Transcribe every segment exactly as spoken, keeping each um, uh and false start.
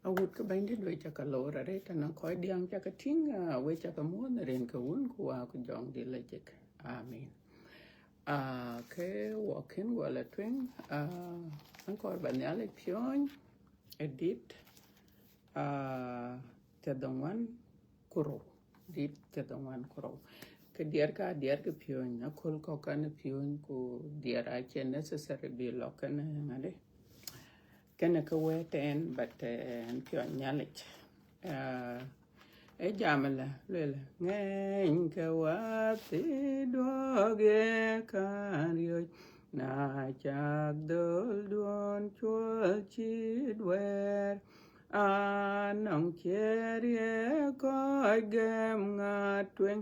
Awut ke Bɛ̈nydït, we ca ke loor arëët, anɔŋ kɔc diäŋ ca ke tïŋ, ah, we ca ke muɔ̈ɔ̈th në rin ke Wun ku Wät ku Jɔŋdït Lajik. Amen. Ah, ke wɔ kën guɔ la tueŋ, ah, an kɔɔr ba Nhialic piɔ̈ɔ̈ny ë dit, ah, thiërdhoŋuan ku rou, dit thiërdhoŋuan ku rou. Ke diɛɛr ka, diɛɛr ke piɔ̈ɔ̈ny, aköl kɔ̈k kan piɔ̈ɔ̈ny, ku diɛɛr acie necessary bï lɔ kënë ŋadë, kënë ke wɛ̈ɛ̈t ɛn, but, eh, ɛn piɔ̈ɔ̈ny Nhialic. Ah, ë jam ëlä, lueel, ŋɛny ke wäthii duɔ̈k ye kän riɔ̈c, na cak dhölduɔ̈n cuɔl cït wɛ̈ɛ̈r, anɔŋ ciɛɛr ye kɔc gɛm ŋa tueŋ,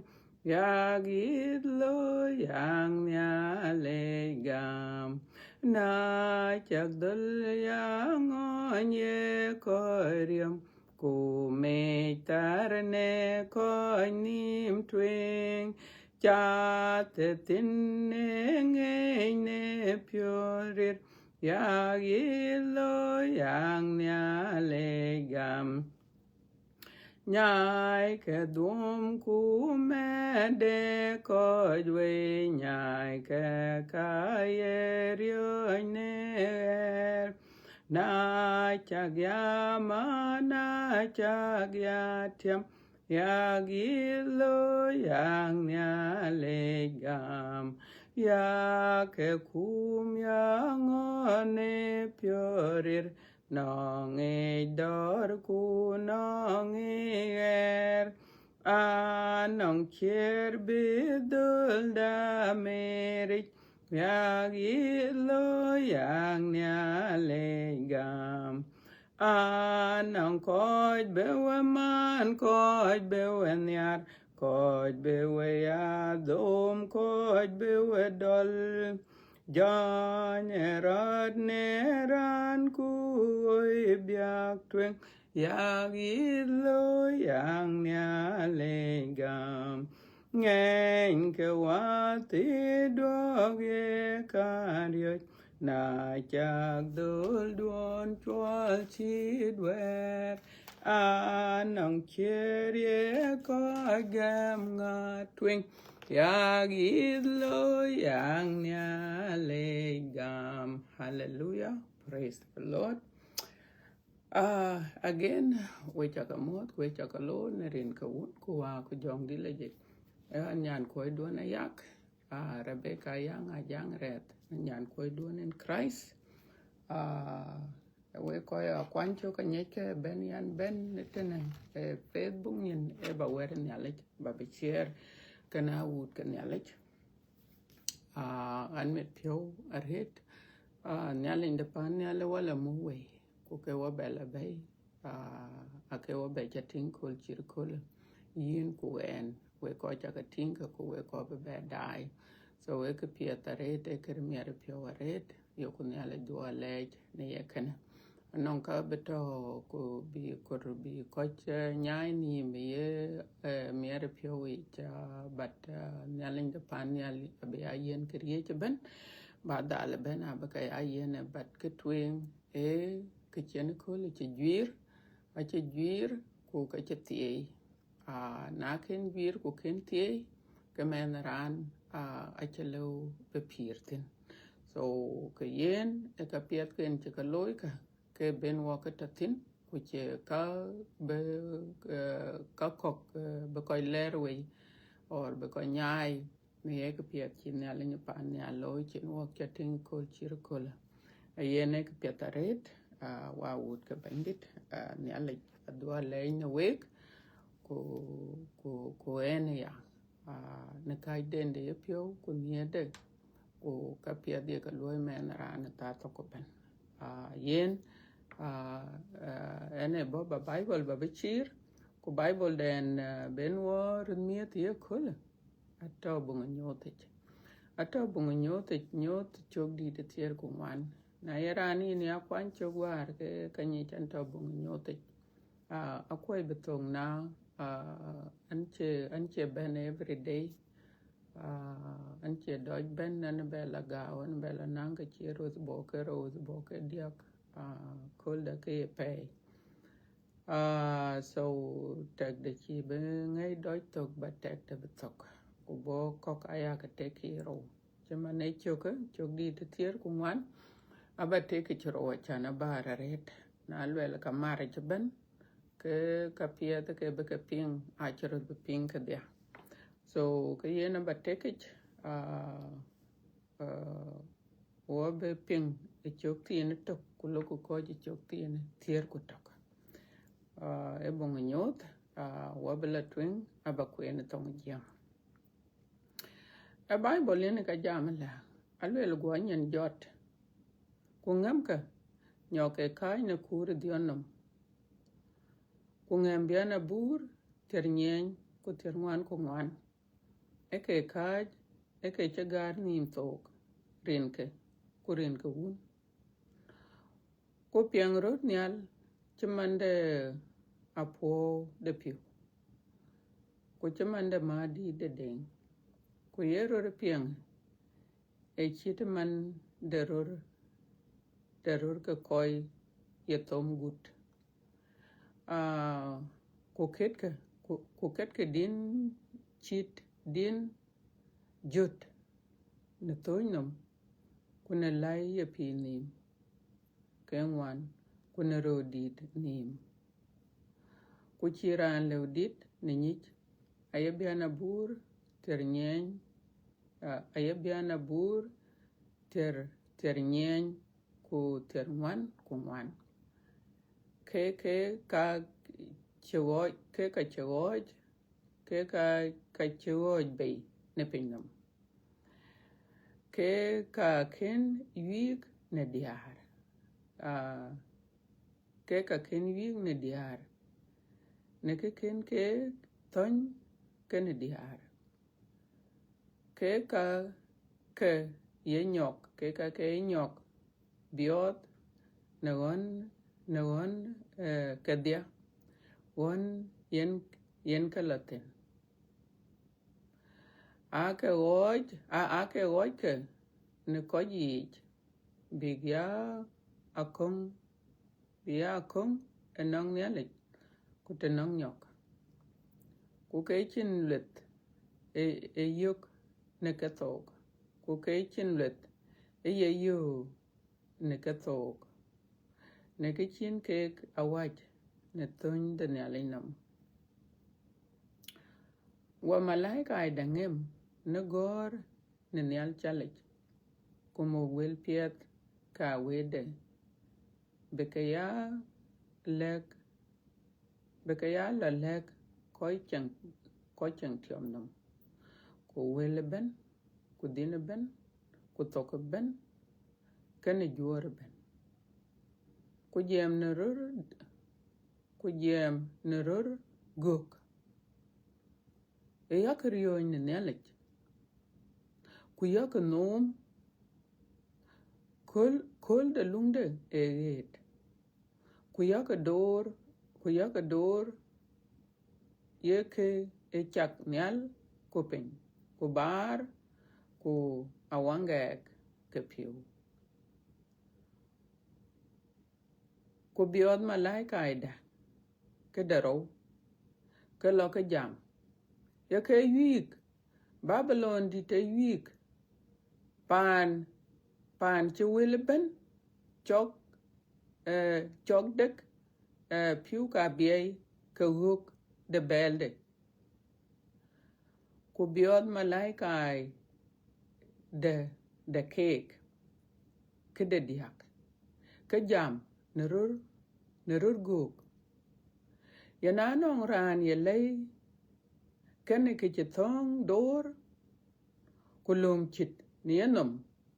yak yith looi, yak Nhialic gam. Na cak dhöl, yak ŋɔ̈ny ye kɔc riɔ̈m, ku mec thar në kɔc nïïm tueŋ, cath thïn në ŋɛny në piɔ̈ɔ̈th ril, yak yith looi, yak Nhialic gam. Nyaaikë dhuɔ̈m ku mɛ̈t de kɔc wei, nyaaikë ka ye riɔ̈ɔ̈c në ɣɛɛr. Na cak ya mat, na cak ya tiam, yak yith looi, yak Nhialic gam. Yak ke kum, yak ŋɔ̈ɔ̈n në piɔ̈ɔ̈th ril, nɔŋ yic dɔ̈ɔ̈r ku nɔŋ yic ɣɛɛr, anɔŋ ciɛɛr bï dhölda mɛɛric, yak yith looi, yak Nhialic gam. Anɔŋ kɔc bï we man, kɔc bï we nhiaar, kɔc bï we ya dhom, kɔc bï we dɔl. Jɔny ë rɔt në raan ku ɣoi biäk tueŋ, yak yith looi, yak Nhialic gam. Ŋɛny ke wäthii duɔ̈k ye kän riɔ̈c, na cak dhölduɔ̈n cuɔl cït wɛ̈ɛ̈r, anɔŋ ciɛɛr ye kɔc gɛm ŋa tueŋ, yak yith looi, yak Nhialic gam. Hallelujah. Praise the Lord. Ah, again, we ca ke muɔ̈ɔ̈th, we ca ke loor në rin ke Wun ku Wät ku Jɔŋdït Lajik. Ë an nyan kuɔ̈cduɔ̈n Ayak, ah, Rebecca Ayak Ajaŋ Rɛth, nyan kuɔ̈cduɔ̈n in Christ. Ah, we kɔc akuany cök, aŋiɛc ke bɛ̈n, yan bɛ̈n tënë, eh, Facebook nyin, ë ba wɛ̈t Nhialic, ba bï share kënë awut ke Nhialic. Ah, an mit piɔ̈u arëët, ah, Nhialic de pan nhial ë wala muk wei, ku ke wɔ bɛ la bɛ̈i, ah, ake wɔ bɛ ca tïŋ köl cït köl, yïn ku ɣɛn, we kɔc ca ke tïŋ ke, ku we kɔc bï bɛ daai. So, ë kë piɛth arëët, ë kë miɛt piɔ̈u arëët, yeku Nhialic dhuɔ̈k alɛɛc në ye kënë. Anɔŋ ka bï tɔ̈ ku bï kɔc, bï kɔc, eh, nyaai nïïm ë ye, eh, miɛt piɔ̈u yic, ah, but, ah, Nhialic de pan nhial abï ya yiɛ̈n këriëëc ëbɛ̈n, ba dhal ëbɛ̈n abï ke ya yiɛ̈n ë, but kë tueŋ, ee, kë cïn köl acï juiir, acï juiir ku ka cï thieei. Ah, na kën juiir ku kën thieei, ke mɛnh raan, ah, acï lëu bï pïïr thïn. So, ke yen, ë ka piɛth kën cï ke looi ka, ke ben wɔ ke tɔ̈ thïn, ku cie ka bï, eh, ka kɔ̈k, eh, bï kɔc lɛɛr wei, or bï kɔc nyaai, në ye kë piɛth cï Nhialic pan nhial looi, cïn wɔ ca tïŋ köl cït köl. Ayen ë kë piɛth arëët, ah, wa wut ke Bɛ̈nydït, ah, Nhialic adhuɔ̈k alɛɛc në week, ku, ku, ku ɣɛn aya, ah, në kääcden de yepiɔ̈u ku nhiëërde, ku ka piɛth ye ke luɔ̈i mɛnh raan ë thaa thok ëbɛ̈n. Ah, yen, ah, ah, ɣɛn ë bɔ̈ ba Bible ba bï ciir, ku Bible den, ah, ben wɔ röt miëëth ye köl, atɔ̈ buŋ ë Nyooth yic. Atɔ̈ buŋ ë Nyooth yic, Nyooth cök dït ë thiëër ku ŋuan. Na ye raan yïn ya kuany cök wäär, ke, ke nyic an tɔ̈ buŋ ë Nyooth yic. Ah, akuɔc bï thök na, ah, an cie, an cie bɛ̈n every day. Ah, an cie dɔc bɛ̈n, an bɛ la gääu, an bɛ la naŋ ke cie röth bɔ̈ ke rou, röth bɔ̈ ke diäk, ah, köldä ke ye pɛɛi. Ah, so tɛ̈k de cï bï ŋɛi dɔc thök, ba tɛ̈k de bï thök. Ku bɔ̈ kɔ̈k aya ke tek ye rou. Cï man ë cök, cök dït ë thiëër ku ŋuan, aba tek cï rou acän aba arëët. Na luɛl ka mar cï bɛ̈n, ke ka piɛth ke bï ke piŋ, acï röt bï piŋ kedhia. So, ke yen aba tek, ah, ah, wɔ bï piŋ ë cök thiin tök, ku lok ku kɔc ë cök thiin thiëër ku tök. Ah, ë buŋ nyuɔɔth, ah, wɔ bï la tueŋ, aba kueen ë thoŋ Jiëŋ. Ë Baibol yen ka jam ëlä, aluel guɔ nyin jɔt, ku ŋɛmkë nyɔk ke kääc në kuur ë dhiɔn nɔm, ku ŋɛm bian abur thiër nyiɛɛny ku thiër ŋuan ku ŋuan. Ë ke kääc, ë ke cï gäär nhïïm thook, rinke, ku rinke wun. Ku piɛŋ röt nhial cï man de apuɔ̈u de piu, ku cï man de mädït de deŋ, ku ye röt piɛŋ ë cït man de röt, de röt ke kɔc ye thom gut. Ah, ku ketkë, ku, ku ketkë din cït din jöt në thööc nɔm, ku në läi ye pïïr nhïïm ke ŋuan, ku në röördït nhïïm. Ku cï raan lëu dït në nyic, aye bian abur thiër nyiɛɛny, ah, aye bian abur thiër, thiër nyiɛɛny ku thiër ŋuan ku ŋuan. Ke, ke ka cï ɣɔɔc, ke ka cï ɣɔɔc, ke ka, ka cï ɣɔɔc bei në piny nɔm. Ke ka kën wiik në diäär, ah, ke ka kën wiik në diäär, në kë kën ke thöny kenë diäär. Ke ka ke ye nyɔk, ke ka ke ye nyɔk biɔɔth në ɣɔn, në ɣɔn, eh, kedhia, ɣɔn yen, yen ke lɔ thïn. Aa ke ɣɔɔc, a, aa ke ɣɔɔckë në kɔc yiic, bïk ya aköŋ, bï ya aköŋ ënɔŋ Nhialic, ku të nɔŋ nyɔk. Ku ke cïn lueth ë, ë yök në ke thook, ku ke cïn lueth ë ye yöök në ke thook, në kë cïn keek awäc në thöny de Nhialic nɔm. Wa malaika ë däŋ ŋëm në gɔ̈ɔ̈r në nhial calic, ku muk wël piɛth ka wëëtde, bï ke ya lɛ̈k, bï ke ya lɔ lɛ̈k kɔc ceŋ, kɔc ceŋ tiɔp nɔm, ku wël ëbɛ̈n, ku dhiën ëbɛ̈n, ku thok ëbɛ̈n, kenë juöör ëbɛ̈n. Ku jiɛɛm në röör, ku jiɛɛm në röör gök, ë yakë riööny në Nhialic, ku yakë nööm, kööl, kööl de luŋde ë ɣet, ku yakë door, ku yakë door ye ke ë cak nhial ku piny, ku baar, ku awaŋgɛɛk ke piu. Ku biɔɔth malaika ë däŋ ke de rou, ke lɔ ke jam, ye ke wiik, Babilon dït ë wiik, paan, paan cï wël ëbɛ̈n cɔk, eh, cɔk dek, eh, piu ka biɛi ke ɣök de bɛɛlde. Ku biɔɔth malaika de, de keek, ke de diäk, ke jam në röör, në röör gök. Yen anɔŋ raan ye lɛ̈i kenë kë cï thöŋ door, ku lööm cït në yenɔm,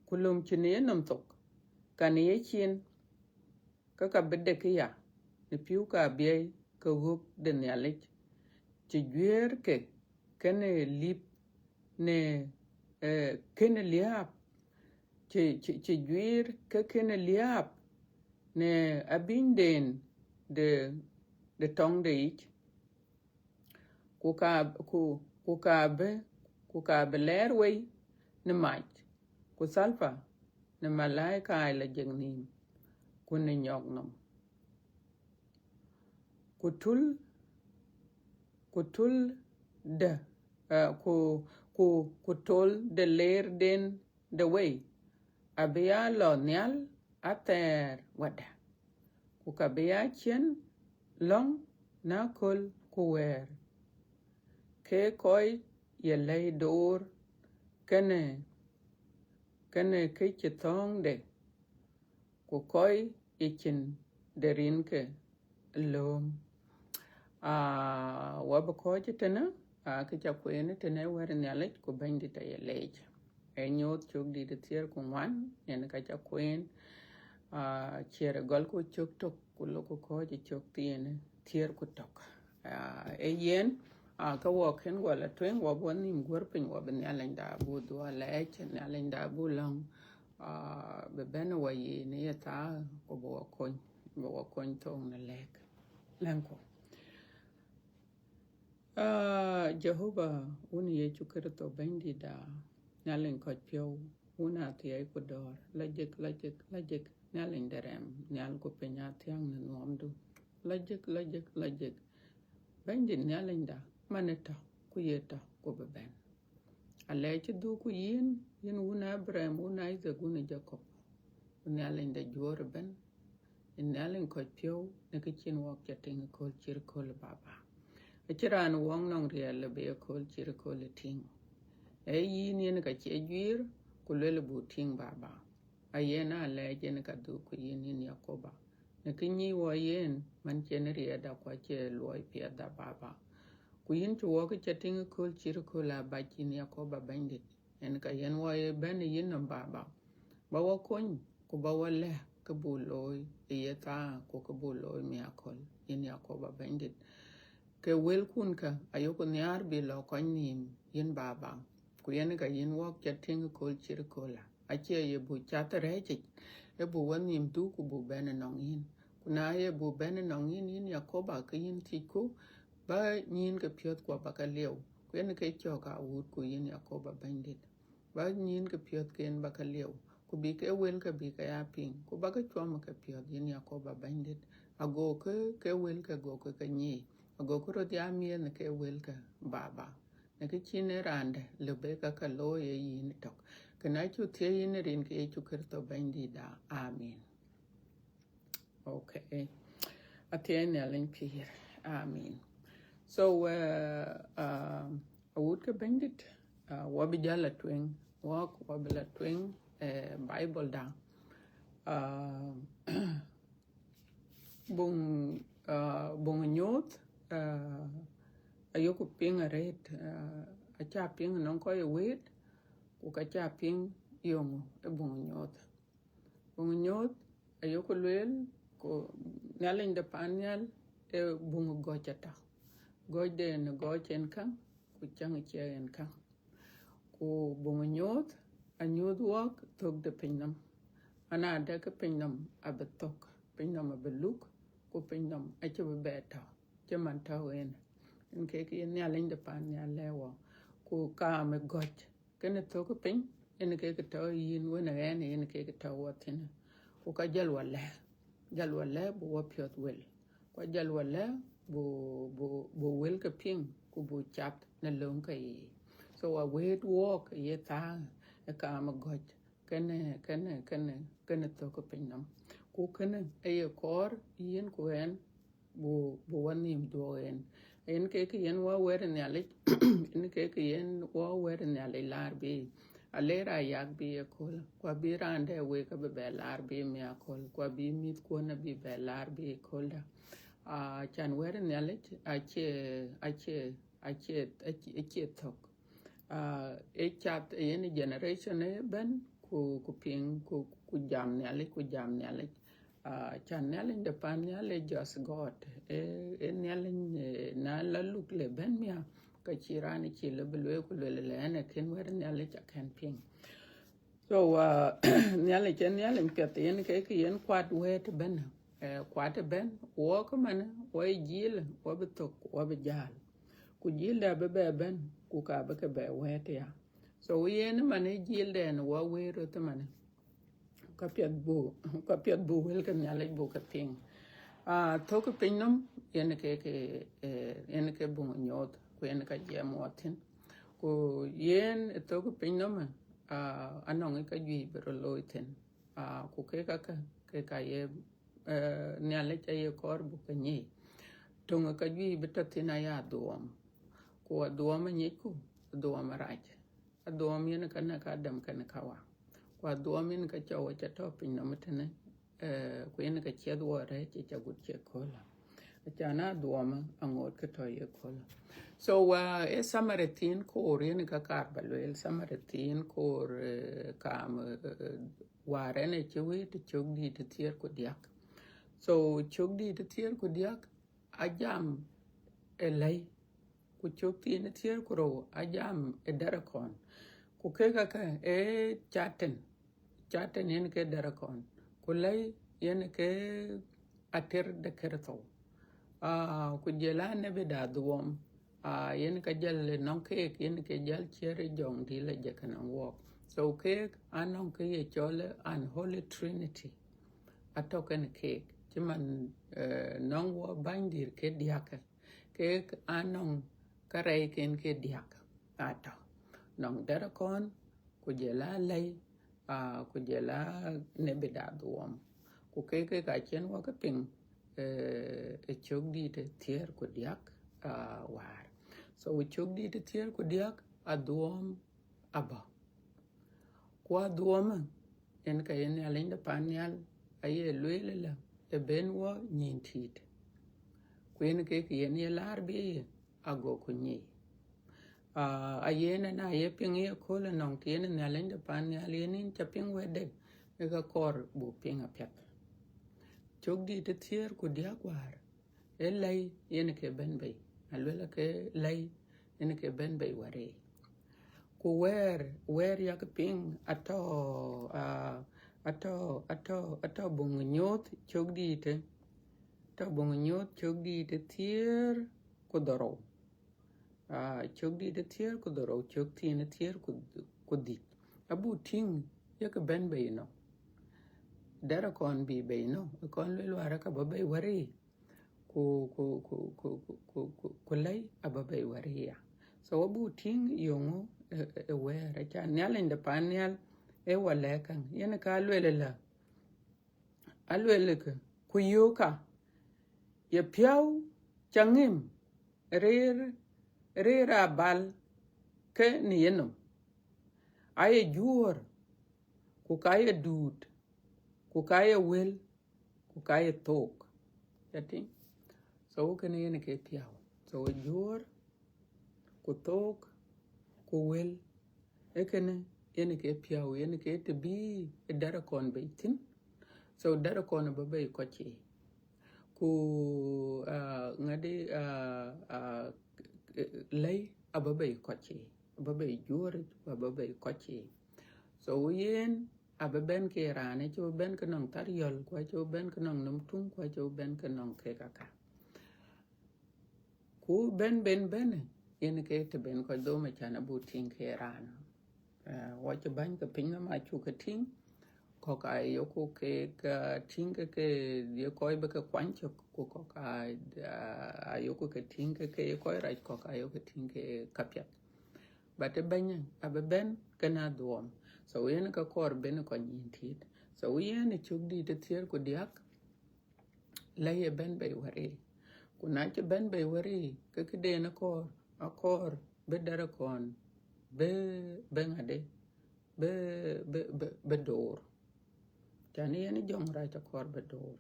ku lööm cït në yenɔm thok, ka në yecin, ke ka bï dek ëya në piu ka biɛi ke ɣök de Nhialic, cï juëër ke kenë lip në, eh, kenë liääp, cï, cï, cï juëër ke kenë liääp në abinyden de, de tɔŋde yic. Ku ka, ku, ku ka bï, ku ka bï lɛɛr wei në mac, ku thalpa në malaika ë la jek nhïïm, ku në nyɔk nɔm. ku tul, ku tul de, eh, ku, ku, ku tol de leerden de wei, abï ya lɔ nhial athɛɛr wadä, ku ka bï ya ciɛ̈n lɔ̈ŋ në aköl ku wɛ̈ɛ̈r, ke kɔc ye lɛ̈i door kënë, kënë kë cï thɔ̈ɔ̈ŋde, ku kɔc ye cin de rinke lööm. Aa, wɔ bï kɔ̈ɔ̈c tënë, aa, kë ca kueen tënë wɛ̈t Nhialic, ku Bɛ̈nydït aye leec. Ee nyuɔɔth cök dït thiëër ku ŋuan, yen ka ca kueen, aa, ciɛɛr ë gɔl ku cök tök, ku lok ku kɔ̈ɔ̈c cök thiin thiëër ku tök. Aa, ee yen, aa, ke wɔ kën guɔ la tueŋ, wɔ bï wɔ nhïïm guɔ̈r piny, wɔ bï Nhialicda bï dhuɔ̈k lɛɛc, Nhialicda bï lɔ̈ŋ, aa, bï bɛ̈n wɔ yiic në ye thaa, ku bï wɔ kony, bï wɔ kony thook në lɛ̈k. Lɛ̈ŋku. Aa, Jehovah, Wun Yecu Kërtho Bɛ̈nydïtda, Nhialic kɔc piɔ̈u, Wun athiɛɛi ku dɔ̈ɔ̈r, la jek, la jek, la jek, Nhialic de rɛm, nhial ku piny athiäŋ në nuɔmdu. La jek, la jek, la jek, Bɛ̈nydït Nhialicda, man ë tɔ̈, ku ye tɔ̈, ku bï bɛ̈n. Alɛɛc cï dhuk ku yïn, yïn wun Abraham, wun Isaac, wun Jacob, ku Nhialic de juöör ëbɛ̈n, yïn Nhialic kɔc piɔ̈u në kë cïn wɔk ca tïŋ ë kööl cït kööl, Baba. Acïn raan wɔk nɔŋ riɛl ë bï ë kööl cït kööl ë tïŋ. Ee yïn yen ka cie juiir, ku luel buk tïŋ, Baba. Ayen alɛɛc yen ka dhuk ku yïn, yïn Yakoba, në kë nyic wɔ yen, man cïn riɛlda ku acie luɔi piɛthda, Baba. Ku yïn cï wɔk ca tïŋ ë kööl cït kööl abac, yïn Yakoba Bɛ̈nydït. Yen ka yen wɔ ye bɛ̈n ë yïn nɔm, Baba, ba wɔ kony, ku ba wɔ lɛ̈k kë buk looi ë ye thaa, ku kë buk looi miäköl, yïn Yakoba Bɛ̈nydït. Ke wëlkun kä ayeku nhiaar bï lɔ kɔc nhïïm, yïn Baba. Ku yen ka yïn wɔk ca tïŋ ë kööl cït kööl, acie ye buk cath ë rɛ̈ɛ̈cic, ee buk wɔ nhïïm dhuk ku buk bɛ̈n ënɔŋ yïn. Ku na ye buk bɛ̈n ënɔŋ yïn, yïn Yakoba, ke yïn thiëcku, ba nyïïn ke piɔ̈th ku aba ke liɛu. Ku yen ke cɔk awut ku yïn Yakoba Bɛ̈nydït. Ba nyïïn ke piɔ̈thken ba ke liɛu, ku bï ke wëlkä bï ke ya piŋ, ku ba ke cuɔm ke piɔ̈th, yïn Yakoba Bɛ̈nydït. Agokë ke wëlkä gokë ke nyic, agokë röt ya miëth në ke wëlkä, Baba. Në kë cïn ë raan dɛ̈ lëu bï ka ke looi ë yïn tök. Kënë acuk thiëëc yïn ë rin ke Yecu Kërtho Bɛ̈nydïtda. Amin. Okay. Athiɛɛi Nhialic pïïr. Amin. So, uh, uh, awut ke Bɛ̈nydït, uh, wɔ bï jäl la tueŋ, wɔk wɔ bï la tueŋ, uh, Bible da. Uh, buŋ, uh, buŋ Nyuuth, uh, ayeku piŋ arëët, uh, aca piŋ nɔŋ kɔc ë wëët, ku ka ca piŋ yöŋö ë buŋ Nyuuth. Buŋ Nyuuth ayeku lueel, ku Nhialic de pan nhial ee buŋ gɔ̈c atɔ̈. Gɔ̈c de në gɔ̈c en käŋ, ku cäŋ ë ciɛk en käŋ. Ku buŋ Nyuuth anyuuth wɔk thök de piny nɔm. Mana dɛ̈ ke piny nɔm abï thök, piny nɔm abï luk, ku piny nɔm acï bï bɛ tɔ̈ cï man tɔ̈ en. En kek ye Nhialic de pan nhial lɛ̈k wɔ. Ku kaam ë gɔ̈c kenë thök piny, en kek tɔ̈ yïn wën ɣɛn, en kek tɔ̈ wɔ thïn. Ku ka jɔl wɔ lɛ̈k, jɔl wɔ lɛ̈k bï wɔ piɔ̈th wël. Ku jɔl wɔ lɛ̈k bï, bï, bï wëlkä piŋ, ku bï cath në lööŋkä yiic. So awëët wɔɔk ye thaa ë kaam ë gɔ̈c kenë, kenë, kenë, kenë thök piny nɔm. Ku kënë aye kɔɔr yïn ku ɣɛn bï, bï wɔ nhïïm dhuɔ̈k en. En kek yen wɔ wɛ̈t Nhialic, en kek yen wɔ wɛ̈t Nhialic laar bï. Aler ayak bï ëköl, ku abï raan dɛ̈ wek abï bɛ laar bï miäköl, ku abï mïthkuɔn abï bɛ laar bï ëkölda. Ah, can wɛ̈t Nhialic acie, acie, acie, acie, acie thök. Ah, ë cath ë yen generation ëbɛ̈n, ku, ku piŋ, ku, ku jam Nhialic, ku jam Nhialic. Ah, can Nhialic de pan nhial ee just God. Ee, ee Nhialic, eh, na la luk le bɛ̈n miäk, ka cï raan cï lëu bï lueel ku lueel lɛ ɛn akën wɛ̈t Nhialic akën piŋ. So, ah, Nhialic ee Nhialic piɛth, yen kek yen kuat wɛ̈t ëbɛ̈n. Eh, kuat ëbɛ̈n, wɔk man, wɔ ye jil, wɔ bï thök, wɔ bï jäl. Ku jilda bï bɛ bɛ̈n, ku ka bï ke bɛ wɛ̈t ya. So, yen man ee jilda ɛn wɔ wëët röt man. Ka piɛth bu, ka piɛth bu wël ke Nhialic bu ke piŋ. Ah, thök piny nɔm, yen ke, ke, eh, yen ke buŋ nyuɔɔth, ku yen ka jiɛɛm wɔ thïn. Ku yen ë thök piny nɔm, ah, anɔŋ ka juëc bï rɔt looi thïn. Ah, ku ke ka, ke, ke ka ye, eh, Nhialic aye kɔɔr buk ke nyic. Töŋ ka juëc bï tɔ thïn aya adhuɔɔm. Ku adhuɔɔm anyicku, adhuɔɔm arac. Adhuɔɔm yen ka näk Adam kenë Kawa. Ku adhuɔɔm yen ka cɔu aca tɔ piny nɔm tënë, eh, ku yen ka ciɛth wɔ rɛ̈ɛ̈c ca gut cï köölë. Acan adhuɔɔm aŋoot ke tɔ ye köölë. So, uh, e summary thiin koor yen ka kaar ba lueel, summary thiin koor, eh, kaam, eh, waar ɛn ë cï wëët cök dït ë thiëër ku diäk. So, cök dït ë thiëër ku diäk, ajam ë lɛ̈i, ku cök thiin ë thiëër ku rou ajam ë dɛ̈rkɔn. Ku kek ake ee Catan, Catan yen ke dɛ̈rkɔn, ku lɛ̈i yen ke ater de Kërtho. Ah, ku jɔl a nebi de adhuɔɔm, ah, yen ka jɔl nɔŋ keek, yen ke jɔl ciɛ̈t ë jɔŋdït la jek ke nɔŋ wɔɔk. So keek anɔŋ ke ye cɔl unholy trinity. Atɔ kenë keek, cï man, eh, nɔŋ wɔ bänydït ke diäk, keek anɔŋ kärɛcken ke diäk atɔ. Nɔŋ dɛ̈rkɔn, ku jɔl a lɛ̈i, ah, ku jɔl a nebi de adhuɔɔm. Ku keek, keek acïn wɔ ke piŋ, eh, ë cök dït ë thiëër ku diäk, ah, waar. So cök dït ë thiëër ku diäk, adhuɔɔm abɔ̈. Ku adhuɔɔmë, yen ka ye Nhialic de pan nhial aye lueel ëlä, ë ben wɔ nyïn tiit. Ku yen kek yen ye laar bï ye, ago ku nyic. Ah, ayen ëna ye piŋ ye kööl ënɔŋ të yen Nhialic de pan nhial yen yïn ca piŋ wɛ̈tde, ë ka kɔɔr buk piŋ apiɛth. Cök dït ë thiëër ku diäk waar, ë lɛ̈i yen ke bɛ̈n bei, aluel ke lɛ̈i yen ke bɛ̈n bei wär yic. Ku wɛ̈ɛ̈r, wɛ̈ɛ̈r yak piŋ atɔ, ah, atɔ, atɔ, atɔ buŋ nyuɔɔth cök dït ë, atɔ buŋ nyuɔɔth cök dït ë thiëër ku dhorou. Ah, cök dït ë thiëër ku dhorou, cök thiin ë thiëër ku, ku dhïc. Abuk tïŋ yak bɛ̈n bei nɔ. Dɛ̈rkɔn bï bei nɔ, kɔn lueel wär ka bɔ̈ bei wär yic. Ku, ku, ku lɛ̈i abɔ̈ bei wär yic ya. So abuk tïŋ yeŋö ë, ë, ë wɛ̈ɛ̈r, acan Nhialic de pan nhial ë wɔ lɛ̈k käŋ. Yen ka lueel ëlä, aluel ke, ku yöökë, ye piɔ̈u ca ŋim, rëër, rëër abal ke në yenɔm. Aye juöör, ku ka ye duut, ku ka ye wël, ku ka ye thook. Ca tïŋ? So kënë yen ke piɔ̈u. So juöör, ku thook, ku wël. Ee kënë yen ke piɔ̈u, yen ke të bï ë dɛ̈rkɔn bei thïn. So dɛ̈rkɔn abɔ̈ bei kɔc yiic. Ku, ah, ŋadï, ah, ah, lɛ̈i abɔ̈ bei kɔc yiic, abɔ̈ bei juöör, abɔ̈ bei kɔc yiic. So yen abï bɛ̈n ke raan, acï bï bɛ̈n ke nɔŋ thar yɔ̈l, ku acï bï bɛ̈n ke nɔŋ nɔm tuŋ, ku acï bï bɛ̈n ke nɔŋ kek aka. Ku bɛ̈n, bɛ̈n, bɛ̈n, yen ke të ben kɔc dhom acan abuk tïŋ ke raan. Eh, wɔ cï bäny ke piny nɔm acuk ke tïŋ, kɔ̈k ayoku ke, ke tïŋ ke, ke ye kɔc bï ke kuany cök, ku kɔ̈k a, a, ayoku ke tïŋ ke, ke ye kɔc rac, kɔ̈k ayoku ke tïŋ ke kapiɛth. But ë bɛ̈ny abï bɛ̈n kenë adhuɔɔm. So yen ka kɔɔr ben kɔc nyïn tiit. So yen ë cök dït ë thiëër ku diäk, lɛ̈i ë bɛ̈n bei wär yic. Ku na cï bɛ̈n bei wär yic, ke këden akɔɔr, akɔɔr bï dɛ̈rkɔn bï, bï ŋadï, bï, bï, bï, bï door. Can yen jɔŋrac akɔɔr bï door.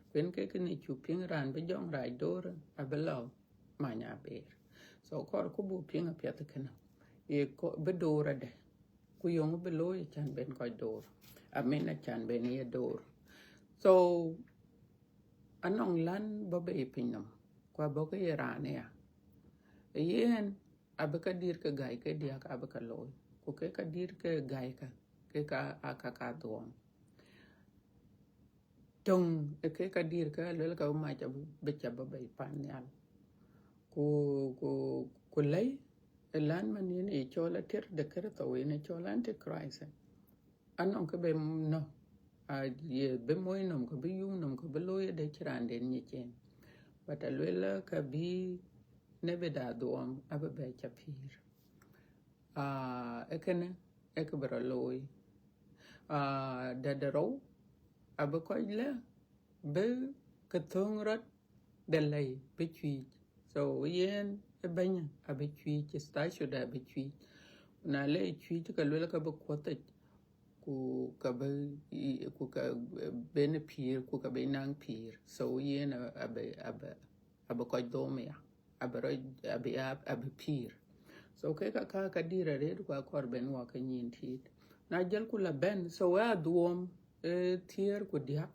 Ku yen ke kënë cuk piŋ raan bï jɔŋrac door, abï lɔ many abëër. So kɔɔr ku buk piŋ apiɛth kënë. Ye kɔ-, bï door adɛ̈. Ku yeŋö bï looi acan ben kɔc door. I mean, acan ben ye door. So, anɔŋ län bɔ̈ bei piny nɔm, ku abɔ̈ ke ye raan aya. Yen, abï ka dït ke gäi ke diäk abï ka looi. Ku ke ka dït ke gäi ka, ke ka aa ka ka dhuɔɔm. Töŋ ë ke ka dït ke aluel ka bï mac abï, bï ca bɔ̈ bei pan nhial. Ku, ku, ku lɛ̈i ë län man yen ye cɔl ater de Kërtho, yen ye cɔl Antichrist. Anɔŋ kë bï nɔ̈k. Aye bï moc nɔm, ke bï yum nɔm, ke bï looi ëdë cï raanden nyic en. But alueel ka bï nebida dhuɔɔm abï bɛ ca pïïr. Aa, ë kënë ë kë bï rɔt looi. Aa, dɛ̈t de rou abï kɔc lɛ̈k bï ke thöŋ rɔt de lɛ̈i bï cuiic. So yen ë bɛ̈ny abï cuiic, statue de abï cuiic. Na le cuiic, ke lueel ka bï kuɔ̈th yic, ku ka bï, ku ka ben pïïr, ku ka bï naŋ pïïr. So yen abï, abï, abï kɔc dhom ya, abï rɔt, abï, abï pïïr. So kek aka ka dït arëët, ku akɔɔr ben wɔ ke nyin tiit. Na jɔlku la bɛ̈n, so ë adhuɔɔm, ë thiëër ku diäk,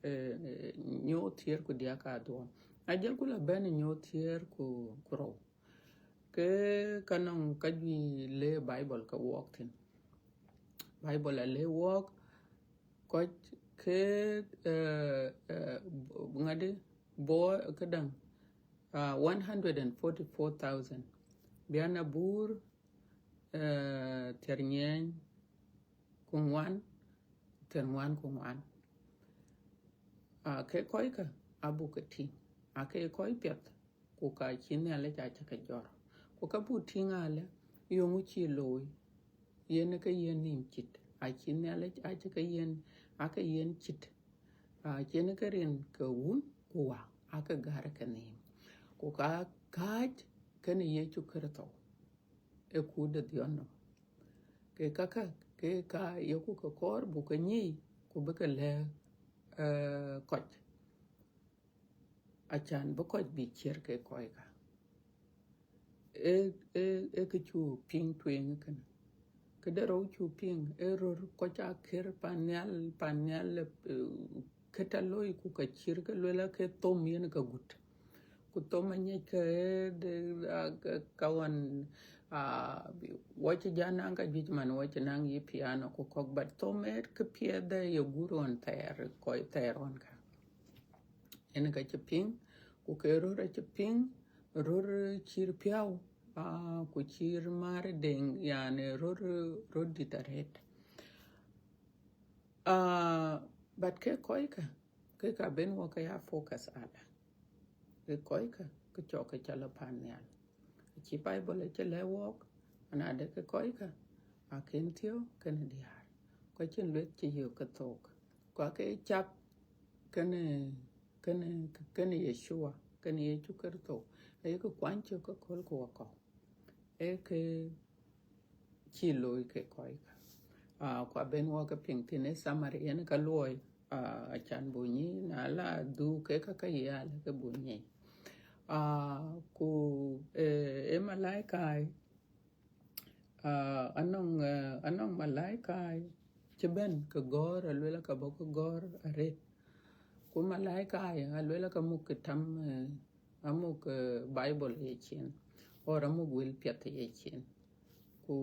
ë, ë, nyooth thiëër ku diäk adhuɔɔm. Na jɔlku la bɛ̈n nyooth thiëër ku, ku rou, ke ka nɔŋ ka juëc le Bible ke wɔɔk thïn. Bible a le wɔɔk kɔc ke, ë, ë, ŋadï, bɔ̈ këdäŋ, aa, one hundred and forty-four thousand. Bian abur, ë, thiëër nyiɛɛny ku ŋuan, thiëër ŋuan ku ŋuan. Aa, ke kɔckë abuk ke tïŋ, aa, ke kɔc piɛth, ku ka cï Nhialic acï ke jɔt. Ku ka buk tïŋ alë, yeŋö cï looi, yen ke yen nïïm cït, acï Nhialic acï ke yen, ake yen cït. Aa, cïn ke rin ke Wun ku Wä, ake gäär ke nïïm. Ku ka kääc kenë Yecu Kërtho ë kuut de dhiɔn nɔm. Ke kakë, ke ka yeku ke kɔɔr buk ke nyic, ku bï ke lɛ̈k, ë, kɔc, acan bï kɔc bï ciër ke kɔckä. Ë, ë, ë kë cu piŋ tueŋ kënë. Këde rou cu piŋ, ë röt kɔc aa kër pan nhial, pan nhial, ë, kë tɔ̈ looi, ku ka cïr ke lueel ake thom yen ka gut. Ku thom anyic ke, ë, de, a, ka, ka ɣɔn, a, wɔ cï ja naŋ ka juëc man, wɔ cï naŋ yï piano ku kɔ̈k, but thom ë kë piɛth de ye gur ɣɔn thɛɛr, kɔc thɛɛr ɣɔn ka. Yen ka cï piŋ, ku ke röt acï piŋ, röt cïr piɔ̈u, a, ku cïr määr deŋ, yani röt, röt dït arëët. A, but ke kɔckä, ke ka ben wɔ ke ya focus alë. Ke kɔckä, ke cɔk ke cä lɔ pan nhial. Acï Bible acï lɛ̈k wɔɔk, anadë ke kɔckä, akën thiɔ̈k kenë diäär. Ku acïn lueth cï yök ke thook. Ku ake cap kenë, kenë, kenë Yeshua, kenë Yecu Kërtho, ayek kuany cök ke köl ku wakɔ̈u. Ee kë cï looi ke kɔckä. Ah, ku aben wɔ ke piŋ thïn ë summary yen ka luɔi, ah, acan buk nyic, na la dhuk ke ka, ka ye alë ke buk nyic. Ah, ku, eh, ë malaika, ah, anɔŋ, eh, anɔŋ malaika cï bɛ̈n ke gɔ̈ɔ̈r, aluel ka bɔ̈ ke gɔ̈ɔ̈r arëët. Ku malaika aluel ka muk ke tam, eh, amuk, eh, Bible ye cin, or amuk wël piɛth ye cin. Ku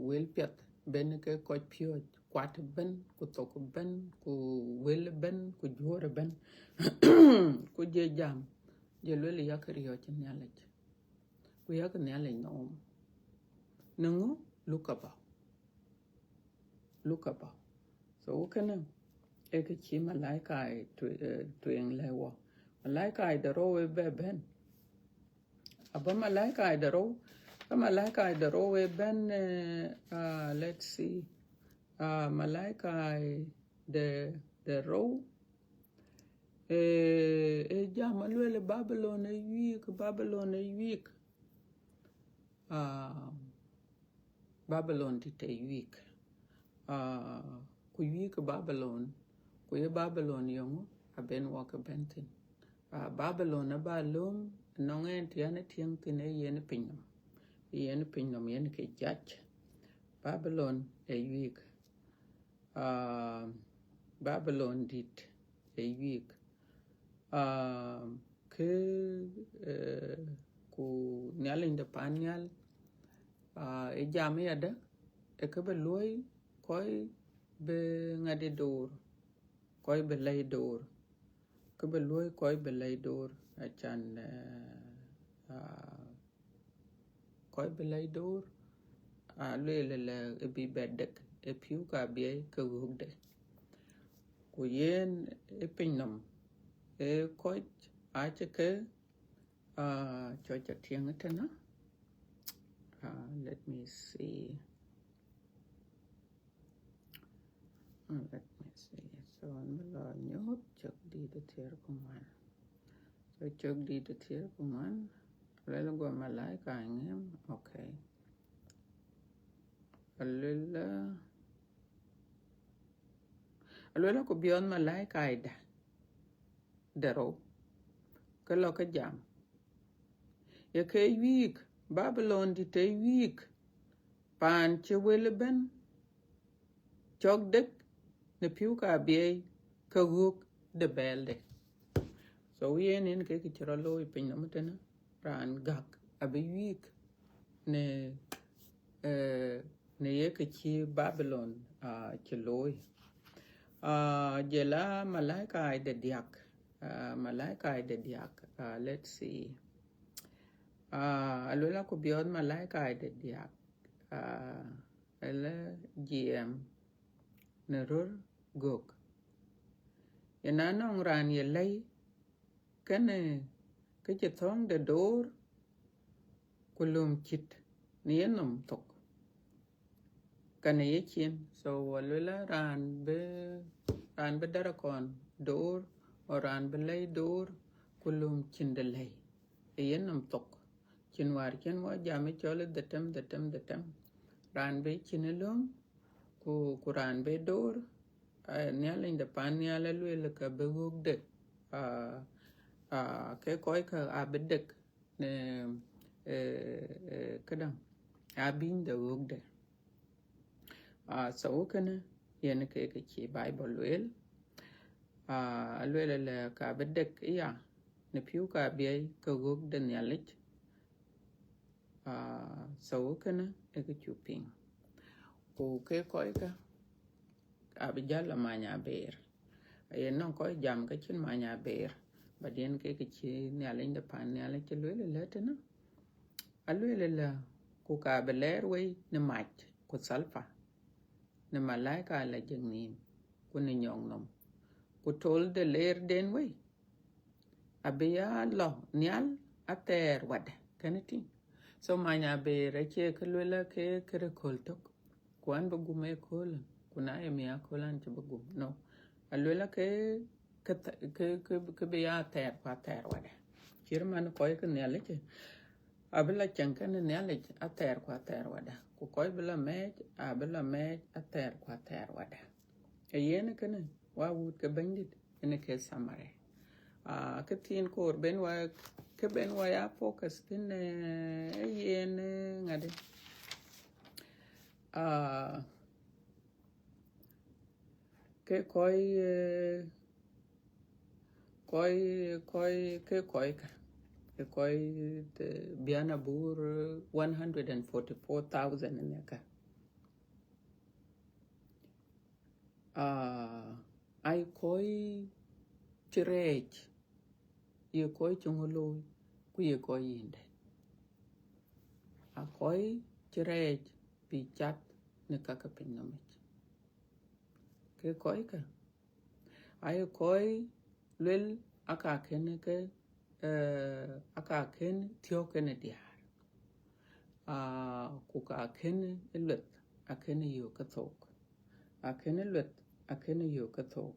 wël piɛth ben ke kɔc piööc kuat ëbën, ku thok ëbën, ku wël ëbën, ku juöör ëbën. Ku jɔ jam, jɔ luel yak riɔ̈ɔ̈c Nhialic. Ku yak Nhialic nɔm. Në ŋö? Luk abä. Luk abä. So kënë, ee kë cï malaika ë tu-, eh, tueŋ lɛ̈k wɔ. Malaika ë de rou ë bɛ bɛ̈n. Abä malaika ë de rou, ka malaika ë de rou ë bɛ̈n, eh, ah, let's see. Ah, malaika ë de, de rou, eh, ë jam aluel Babylon ë yuik, Babylon ë yuik. Ah, Babylon dït ë yuik. Ah, ku yuik Babylon, ku ye Babylon yeŋö aben wɔ ke bɛ̈n thïn. Ah, Babylon aba lööm nɔŋ ɛn tiɛn ë tiɛŋ thïn ë yen pinynɔm. Yen pinynɔm yen ke jac. Babylon ë yuik. Ah, Babylon dït ë yuik. Ah, ke, eh, ku Nhialic de pan nhial, ah, ë jam yadë, ë kë bï luɔ̈i kɔc bï ŋadï door, kɔc bï lɛ̈i door, kë bï luɔ̈i kɔc bï lɛ̈i door, acan, eh, ah, kɔc bï lɛ̈i door, alueel ëlë ë bï bɛ dek, ë pïu ka biɛi ke ɣökde. Ku yen ë pinynhom ë kɔc acï ke, uh, cɔc atiɛŋ ëtënë. Uh, let me see. Uh, let me see. So, an bï lɔ nyuɔɔth cök dït ë thiëër ku ŋuan. So, cök dït ë thiëër ku ŋuan. Luel guɔ malaika ŋëm, okay. Aluel, aluel ku biɔɔth malaika ëda, de rou, ke lɔ ke jam. Ye ke wiik, Babilon dït ë wiik, paan cï wël ëbën cɔk dek në pïu ka biɛi ke ɣöök de bɛɛlde. So yen en ke kë cï rɔt looi pinynhom ëtënë, raan gäk abï wiik në, eh, në ye kë cï Babilon, ah, cï looi. Ah, jël a malaika de diäk, ah, malaika de diäk, ah, let's see. Ah, aluel ku biɔɔth malaika de diäk, ah, ëlë jiɛɛm në röl gök. Yen anɔŋ raan ye lɛ̈i kënë kë cï thöŋ de door, ku löm cït në yenhom thok, ka në yecin. So aluel raan bï, raan bï dɛ̈r akɔn door, o raan bï lɛ̈i door, ku löm cin de lɛ̈i ë yenhom thok. Cin wäär cïn wɔ jam ë cɔl ë dhetem, dhetem, dhetem. Raan bï cin ë löm, ku, ku raan bï door, eh, Nhialic de pan nhial aluel ka bï ɣökde, ah, ah, ke kɔckë abï dek në, eh, eh, këdäŋ, abïny de ɣökde. Ah, so kënë yen ke kë cï Bible lueel. Ah, aluel ëlë ka bï dek ya në pïu ka biɛi ke ɣöök de Nhialic. Ah, so kënë ë kë cuk piŋ. Ku ke kɔckë abï jäl la many aber. Aye nɔŋ kɔc jam ke cïn many aber, but yen ke kë cï Nhialic de pan nhial cï lueel ëlë tënë. Aluel ëlë, ku ka bï lɛɛr wei në mac ku thalpa, në malaika la jek nïïm, ku në nyɔk nɔm, ku tol de leerden wei abï ya lɔ nhial athɛɛr wadë, kënë tïŋ. So many aber acie kë luel ke kërë köl tök, ku an bï gum ë köl, ku na ye mi aköl an cï bï gum. No, aluel ke, ke, ke, ke, ke bï ya athɛɛr ku athɛɛr wadë. Cït man kɔc ke Nhialic, abï la cieŋ kenë Nhialic athɛɛr ku athɛɛr wadë, ku kɔc bï la mɛɛc, abï la mɛɛc athɛɛr ku athɛɛr wadë. Ee yen kënë, wa wut ke Bɛ̈nydït, ënë ke summary. Ah, kë thiin koor ben wa, kë ben wa ya focus thïn, eh, ee yen, eh, ŋadï. Ah, ke kɔc, eh, kɔc, kɔc, ke kɔckë, ke kɔc, eh, bian abur one hundred and forty-four thousand në ka. Ah, aye kɔc cï rɛɛc, ye kɔc cï ŋö looi, ku ye kɔc yïndë. A kɔc cï rɛɛc bï cath në ka ke pinynhom yic. Ke kɔckë, aye kɔc luel aka kën ke, eh, aka kën thiɔ̈k kenë diäär. Ah, ku ka kën lueth, akën yök ke thok. Akën lueth, akën yök ke thok.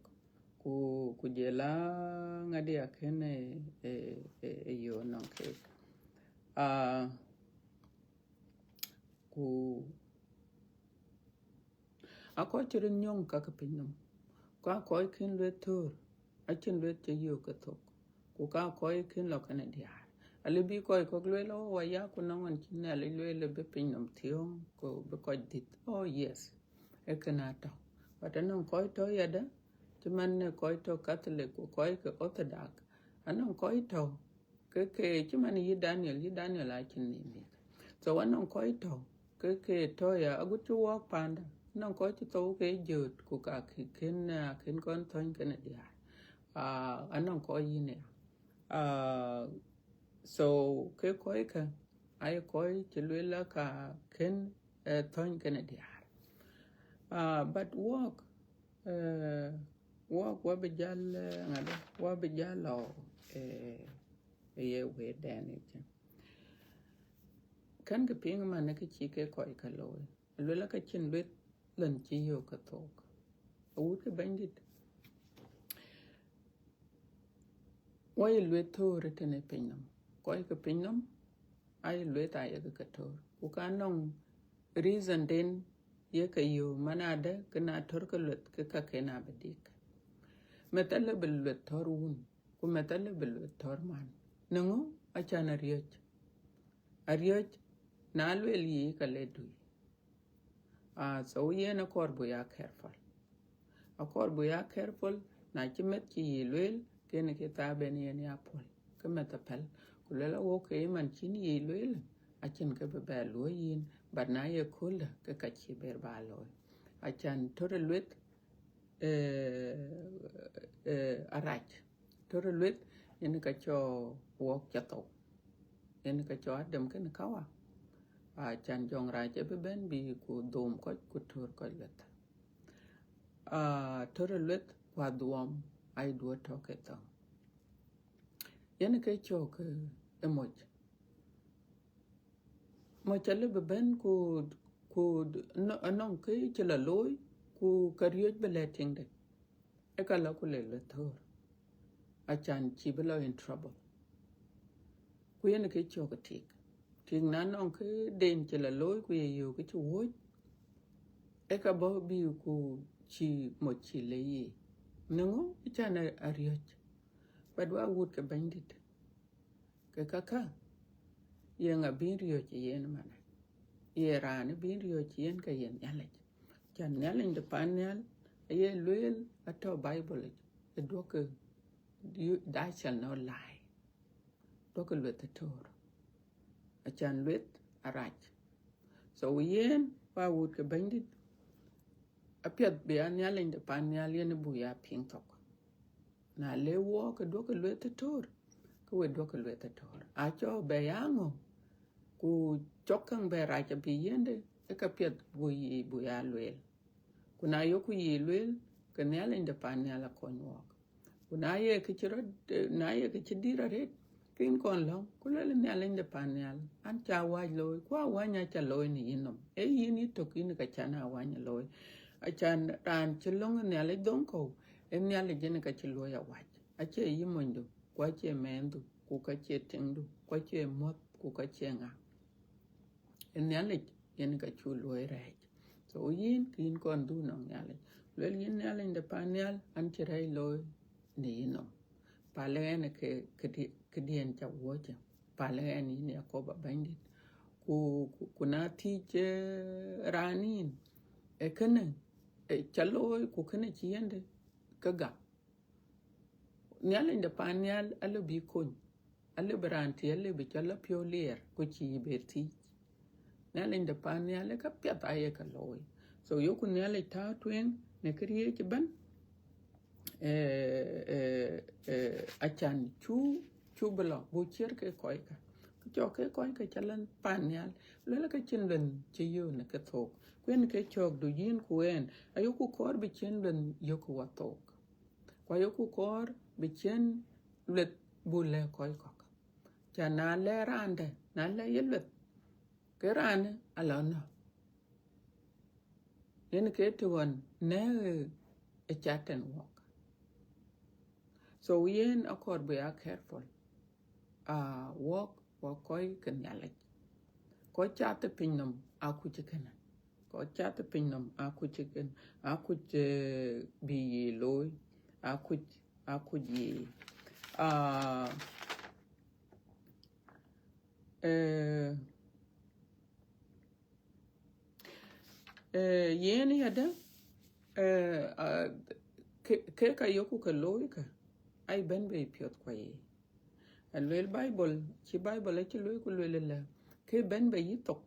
Ku, ku jël a ŋadï akën, eh, eh, eh, yök nɔŋ keek. Ah, ku a kɔc cï röt nyɔŋ ka ke pinynhom, ku a kɔc kën lueth thöör, acïn lueth cï yök ke thok, ku ka kɔc kën lɔ kenë diäär. Alë bï kɔc kɔ̈k lueel, oh, wa ya ku nɔŋ ɣɔn cï Nhialic lueel bï pinynhom thiɔ̈ŋ, ku bï kɔc dhïth. Oh, yes, ee kën atɔ̈. But anɔŋ kɔc tɔ̈ yadë, cï man në kɔc tɔ̈ Catholic ku kɔc ke Orthodox, anɔŋ kɔc tɔ̈ ke, ke cï man yï Daniel, yï Daniel acïn nïïm yic. So anɔŋ kɔc tɔ̈ ke, ke tɔ̈ ya agut cï wɔɔk panda, anɔŋ kɔc cï thou ke jööt, ku ka kï kën, ah, kën kɔn thöny kenë diäär. Ah, anɔŋ kɔc yïn ya. Ah, so ke kɔckë, aye kɔc cï lueel aka kën, eh, thöny kenë diäär. Ah, but wɔɔk, eh, Wɔ, wɔ bï jäl, eh, ŋadë, wɔ bï jäl lɔ, eh, ye wëëtdɛn yic. Kën kë piŋ man, kë cï ke kɔc ke looi. Luel ka cïn lueth lɔn cï yök ke thok. Awut ke Bɛ̈nydït, wɔ ye lueth thöör tënë piny nɔm. Kɔc ke piny nɔm, aye lueth ayek ke thöör. Ku ka nɔŋ reason den ye ke yök man adë, ke na thöör ke lueth, ke ka ken abï dik. Meth alë bï lueth thöör wun, ku meth alë bï lueth thöör man. Në ŋö? Acan ariɔ̈c. Ariɔ̈c, na lueel yï ka le dui. Ah, so yen akɔɔr buk ya careful. Akɔɔr buk ya careful, na cï meth cï yï lueel, kën kë thaa ben yen ya puɔl. Ke meth apɛl, ku luel awok ke man cïn yï lueel, acïn kë bï bɛ luɔ̈i yïn, but na ye kööldä, ke ka cï ber ba looi. Acan thöör lueth, eh, eh, arac. Thöör lueth, yen ka cɔl wok ca thou. Yen ka cɔl Adam kën Kawa. Acan jɔŋrac abï bɛ̈n bï ku dhom kɔc ku thöör kɔc lueth. Ah, thöör lueth ku adhuɔm, aye duɔ̈t tɔ̈ ke thou. Yen ke cɔk, eh, ë moc. Moc alë bï bɛ̈n ku, ku nɔ-, anɔŋ kë cï la looi, ku ka riɔ̈c bï lɛ̈k tiŋde. Ë ka la ku le lueth thöör. Acan cï bï la in trouble. Ku yen ke cɔk tik. Tik na nɔŋ kë den cï la looi ku ye yök kë cï wuɔ̈c, ë ka bɔ̈ bï ku cï moc cï le yï. Në ŋö? Acan a, ariɔ̈c. But wɔ wut ke Bɛ̈nydït, ke kakä, ye ŋa bïn riɔ̈c ë yen manë? Ye raan bïn riɔ̈c ë yen ke ye Nhialic. Acan Nhialic de pan nhial, aye lueel atɔ̈ Bible yic, ë duɔ̈kkë, you, thou shall not lie. Duɔ̈kkë lueth ë thöör. Acan lueth arac. So yen, wɔ wut ke Bɛ̈nydït, apiɛth bï ya Nhialic de pan nhial yen buk ya piŋ thok. Na le wɔ ke duɔ̈kkë lueth ë thöör, ke we duɔ̈kkë lueth ë thöör. Acɔk bɛ ya ŋö, ku cɔk käŋ bɛ rac abï yiëndë, ë ka piɛth buk yï buk ya lueel. Ku na yok ku yï lueel, ke Nhialic de pan nhial akony wɔk. Ku na ye kë cï rɔt, eh, na ye kë cï dït arëët, ke yïn kɔn lɔ̈ŋ, ku lueel Nhialic de pan nhial, an ca awäc looi, ku awäny aca looi në yïnɔm. Ee yïn yï tök yïn ka can awäny looi. Acan raan cï löŋ ë Nhialic dhoŋ kɔ̈u, ee Nhialic yen ka cï luɔ̈i awäc. Acie yï monydu, ku acie mɛnhdu, ku ka cie tiŋdu, ku acie muɔ̈th, ku ka cie ŋa. Ee Nhialic yen ka cuk luɔ̈i rɛɛc. So yïn, ke yïn kɔn dhuk nɔŋ Nhialic. Lueel yïn Nhialic de pan nhial, an cï rɛɛc looi në yïnɔm. Pal ɣɛn ke, ke di-, këdiɛn ca wuɔ̈cë. Pal ɣɛn yïn Yakoba Bɛ̈nydït. Ku, ku, ku na thiëc, eh, raan yïn, ee kënë, eh, ca looi, ku kënë cï yïndë, ke gam. Nhialic de pan nhial alëu bï kony. Alëu bï raan tï, alëu bï cɔl la piɔ̈u liɛɛr, ku cïï ber thiëc. Nhialic de pan nhial ë ka piɛth aye ka looi. So yoku Nhialic tääu tueŋ në këriëëc ëbɛ̈n, eh, eh, eh, acan cuk, cuk bï lɔ, buk ciɛ̈t ke kɔckä. Ku cɔk ke kɔckä ca lɔ pan nhial, lueel ka cïn lueth cï yök në ke thok. Ku yen ke cɔkdu yïn ku ɣɛn, ayoku kɔɔr bï ciɛ̈n lueth yök wɔ thok. Ku ayoku kɔɔr bï ciɛ̈n lueth buk lɛ̈k kɔc kɔ̈k. Ca na lɛ̈k raan dɛ̈, na lɛ̈k ye lueth, ke raanë alɔ nɔ̈k. Yen ke të ɣɔn nɛ̈k ë cat tɛ̈n wɔk. So yen akɔɔr bï ya careful. Ah, wɔk, wɔk kɔc ke Nhialic. Kɔc cath ë piny nɔm akuc kënë. Kɔc cath ë piny nɔm akuc kënë. Akuc, eh, bï yï looi. Akuc, akuc yï. Ah, eh, eh, yen yadë, eh, ah, ke, ke ka yoku ke looi kä, aye bɛ̈n bei piɔ̈th kua ye. Alueel Bible, cï Bible acï lueel ku lueel ëlä, ke bɛ̈n bei yï thok.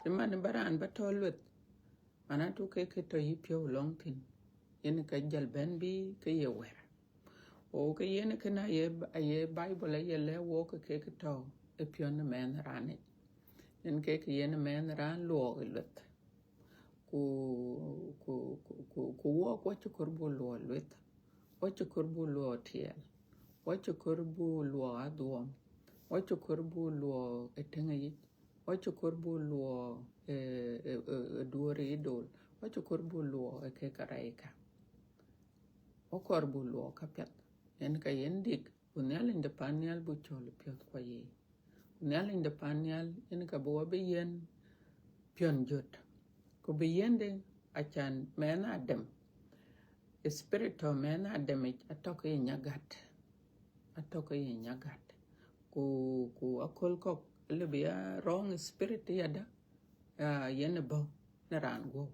Ëmën ba raan ba tɔ̈ lueth, mana tu ke ke tɔ̈ yï piɔ̈u lɔŋ thïn, yen ka jal bɛ̈n bï ke ye wɛ̈r. O ke yen kënë aye, aye Bible aye lɛ̈k wok ke ke tɔ̈ ë piɔ̈n ë mɛnh raan yic. Yen ke ke yen mɛnh raan luɔk ë lueth. Ku, ku, ku, ku, ku wɔk, wɔ cï kɔɔr buk luɔk lueth, wɔ cï kɔɔr buk luɔk tiɛɛl, wɔ cï kɔɔr buk luɔk adhuɔm, wɔ cï kɔɔr buk luɔk ë tëŋ yic, wɔ cï kɔɔr buk luɔk ë, ë, ë, ë duɔɔr ë idol, wɔ cï kɔɔr buk luɔk ë kek arɛɛckä. Wɔ kɔɔr buk luɔk käpiɛth, yen ka yen dik, ku Nhialic de pan nhial buk cɔl piɔ̈th kua yiic. Ku Nhialic de pan nhial yen ka bï wɔ bï yiɛ̈n piɔ̈n jöt, ku bï yiɛ̈nde, acan mɛnh Adam, spirit tɔ̈ mɛnh Adam yic atɔ̈ ke ye nyagät, atɔ̈ ke ye nyagät. Ku, ku aköl kɔ̈k lëu bï ya wrong spirit yadä, ah, yen ë bɔ̈ në raan guɔ̈p,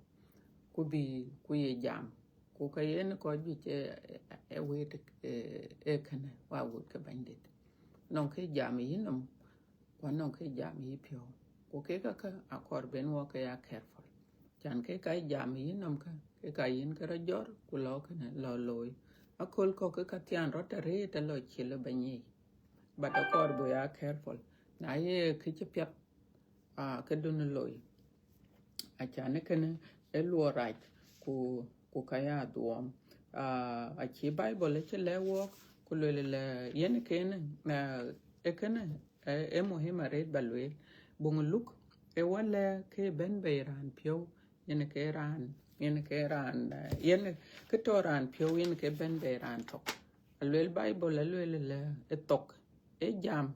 ku bï, ku ye jam, ku ka yen kɔc juëc ë, ë, ë wëët, ë, ë kënë, wa wut ke Bɛ̈nydït. Nɔŋ kë jam yï nɔm, ku anɔŋ kë jam yï piɔ̈u. Ku kek käkkä akɔɔr ben wɔ ke ya careful. Can kek ka jam yï nɔm kä, kek ka yïn ke rɔt jɔt, ku lɔ kënë, lɔ looi. Aköl kɔ̈k ke ka thiaan rɔt arëët alɔ cil ë bɛ̈ny yic. But akɔɔr buk ya careful. Na ye kë cï piath, ah, ke duɔ̈n looi. Acan ë kënë ë luɔk rac, ku, ku ka ya dhuɔɔm. Ah, acï Bible acï lɛ̈k wɔk, ku lueel lɛ yen kënë, ah, ë kënë, ë, ë muhim arëët ba lueel. Buŋ Luk ë wɔ lɛ̈k kë bɛ̈n bei raan piɔ̈u, yen ke raan, yen ke raan, eh, yen kë tɔ̈ raan piɔ̈u, yen ke bɛ̈n bei raan thok. Alueel Bible, alueel lɛ ë thok ë jam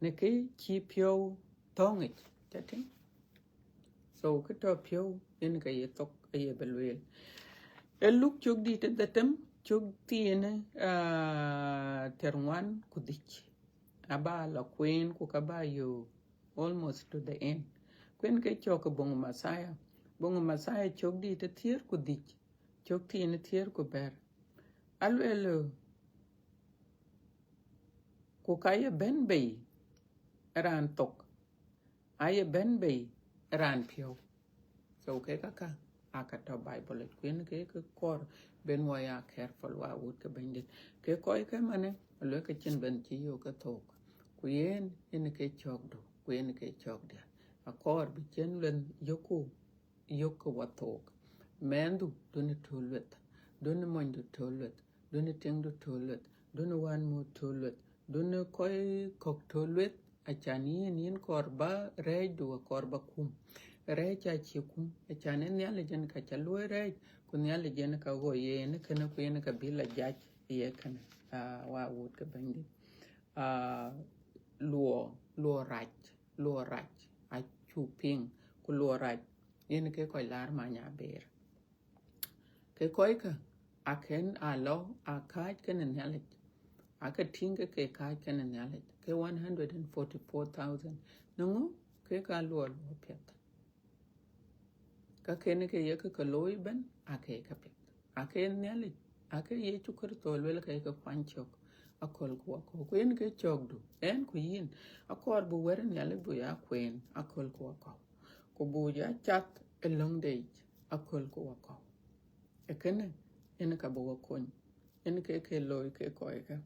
në kë cï piɔ̈u thɔ̈ŋ yic, ca tïŋ. So kë tɔ̈ piɔ̈u yen ke ye thok aye bï lueel. Ë Luk cök dït ë dhetem, cök thiin, ah, thiärŋuan ku dhïc. Aba la kueen ku ka ba yök almost to the end. Kueen ke cök ë buŋ Mathayo. Buŋ Mathayo cök dït ë thiëër ku dhïc, cök thiin ë thiëër ku bɛ̈t. Alueel, ku ka ye bɛ̈n bei raan thok, aye bɛ̈n bei raan piɔ̈u. So kek käkkä aa ka tɔ̈ Bible yic, ku yen ke kë kɔɔr ben wɔ ya careful, wa wut ke Bɛ̈nydït. Ke kɔc ke manë, alueel ke cïn bɛ̈n cï yök ke thok. Ku yen, yen ke cökdu, ku yen ke cökdiɛ̈. Akɔɔr bï ciɛ̈n lueth yökku, yök ke wɔ thok. Mɛnhdu, duɔ̈n tɔ̈ lueth, duɔ̈n monydu tɔ̈ lueth, duɔ̈n tiŋdu tɔ̈ lueth, duɔ̈n wänmu tɔ̈ lueth, duɔ̈n kɔc kɔ̈k tɔ̈ lueth, acan yïn, yïn kɔɔr ba rɛɛcdu akɔɔr ba kum. Rɛɛc acïï kum, acan ë Nhialic yen ka ca luɔ̈i rɛɛc, ku Nhialic yen ka ɣoi yen kënë, ku yen ka bï la jac ye kënë. Ah, wa wut ke Bɛ̈nydït. Ah, luɔk, luɔk rac, luɔk rac, acuk piŋ, ku luɔk rac, yen ke kɔc laar many abëër. Ke kɔckë, akën alɔ, akääc kenë Nhialic, ake tïŋ ke ke kääc kenë Nhialic, ke one hundred and forty-four thousand. Në ŋö? Ke ka luɔk, luɔk piɛth. Ka kënë ke ye ke ke looi ëbɛ̈n, ake ka piɛth. Ake Nhialic, ake Yecu Kërtho lueel ka ye ke kuany cök, aköl ku akɔ̈u. Ku yen ke cökdu, ɣɛn ku yïn, akɔɔr buk wɛ̈t Nhialic buk ya kueen, aköl ku akɔ̈u. Ku buk ya cath ë löŋde yic, aköl ku akɔ̈u. Ë kënë, yen ka bï wɔ kony, yen ke ke looi ke kɔckë.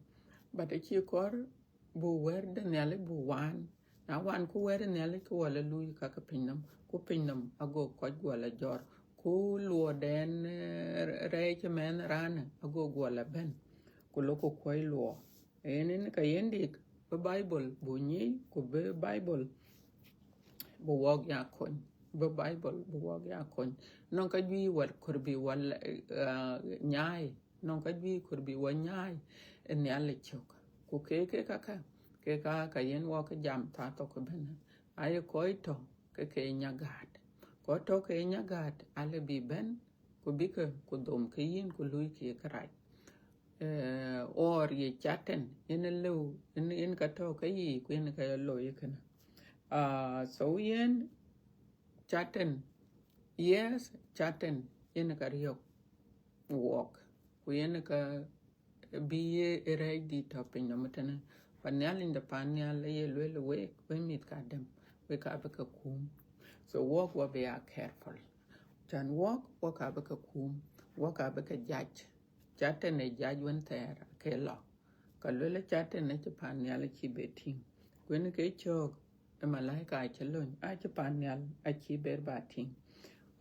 But acïï kɔɔr buk wɛ̈t de Nhialic buk waan. Na waanku wɛ̈t Nhialic, ke wɔ la luui ka ke pinynhom, ku pinynhom ago kɔc guɔ la jɔt, ku luɔkden, eh, rɛɛc ë mɛnh raanë ago guɔ la bɛ̈n, ku lok ku kuɔ̈c luɔk. Yen, yen ka yen dik, bï Bible buk nyic, ku bï Bible bï wɔk ya kony, bï Bible bï wɔk ya kony. Nɔŋ ka juëc wɔ kɔɔr bï wɔ, eh, nyaai, nɔŋ ka juëc kɔɔr bï wɔ nyaai ë Nhialic cök. Ku ke, ke käkkä, ke ka, ka yen wɔk jam thaa thok ëbɛ̈n. Aye kɔc tɔ̈ ke ke nyagäät. Kɔc tɔ̈ ke nyagäät alëu bï bɛ̈n, ku bïkë, ku dhom ke yïn, ku luui ke ye kërac. Eh, or ye Catan, yen alëu, yen, yen ka tɔ̈ ke yiic, ku yen ka ye looi kënë. Ah, so yen Catan, yes, Catan, yen ka riɔ̈k wɔk, ku yen ka bï ye ë rɛɛcdït tɔ̈ pinynhom tënë. But Nhialic de pan nhial aye lueel wek, wek mïth ka dɛ̈m, wek ka bï ke kum. So wɔk, wɔ bï ya careful. Can wɔk, wɔ ka bï ke kum, wɔ ka bï ke jac. Catan ë jac wën thɛɛr ke lɔ. Ka lueel Catan acï pan nhial acï bɛ tïŋ. Ku yen ke cök ë malaika acï löny, acï pan nhial acï bɛ ba tïŋ.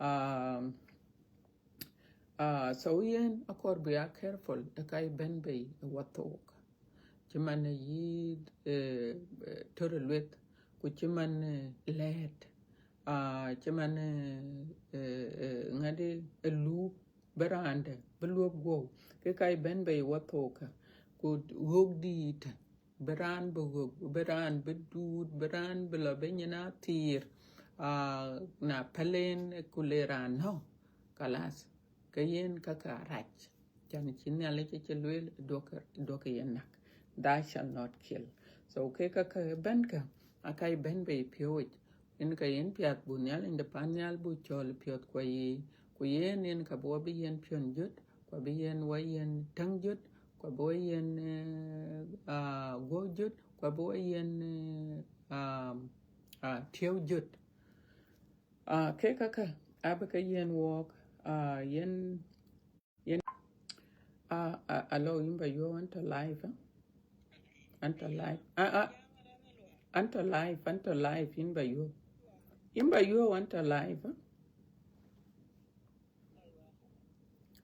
Um, uh, so yen akɔɔr bï ya careful ë ka bɛ̈n bei ë wathook. Cï man ë yï, eh, eh, tör ë lueth, ku cï man, eh, lɛɛt, ah, cï man, eh, eh, eh, ŋadï ë lup, bï raan dɛ̈ bï luɔp guɔ̈u, ke ka bɛ̈n bei ë wathookä, ku ɣöök dïït, bï raan bï ɣöök, bï raan bï duut, bï raan bï lɔ bï nyin athiir, ah, na päl en ku le raan nɔ̈k, kalas, ke yen käkkä arac. Can cï Nhialic acï lueel, duɔ̈kkë, duɔ̈kkë yen näk. Thou shalt not kill. So ke käkkä bɛ̈n kä, aka bɛ̈n bei piɔ̈u yic. Yen ka yen piath buk Nhialic de pan nhial buk cɔl piɔ̈th kua yiic. Ku yen, yen ka bï wɔ bï yiɛ̈n piɔ̈n jöt, ku abï yiɛ̈n wɔ yiɛ̈n täŋ jöt, ku abï wɔ yiɛ̈n, eh, ah, guɔ̈u jöt, ku abï wɔ yiɛ̈n, eh, ah, ah, tiɛɛu jöt. Ah, ke käkkä abï ke yiɛ̈n wɔɔk, ah, yen, yen, ah, ah, alo, yïn ba yuɔ̈p, an tɔ̈ live, eh? An tɔ̈ live. Ah, ah, an tɔ̈ live, an tɔ̈ live, yïn ba yuɔ̈p. Yïn ba yuɔ̈p, an tɔ̈ live, eh?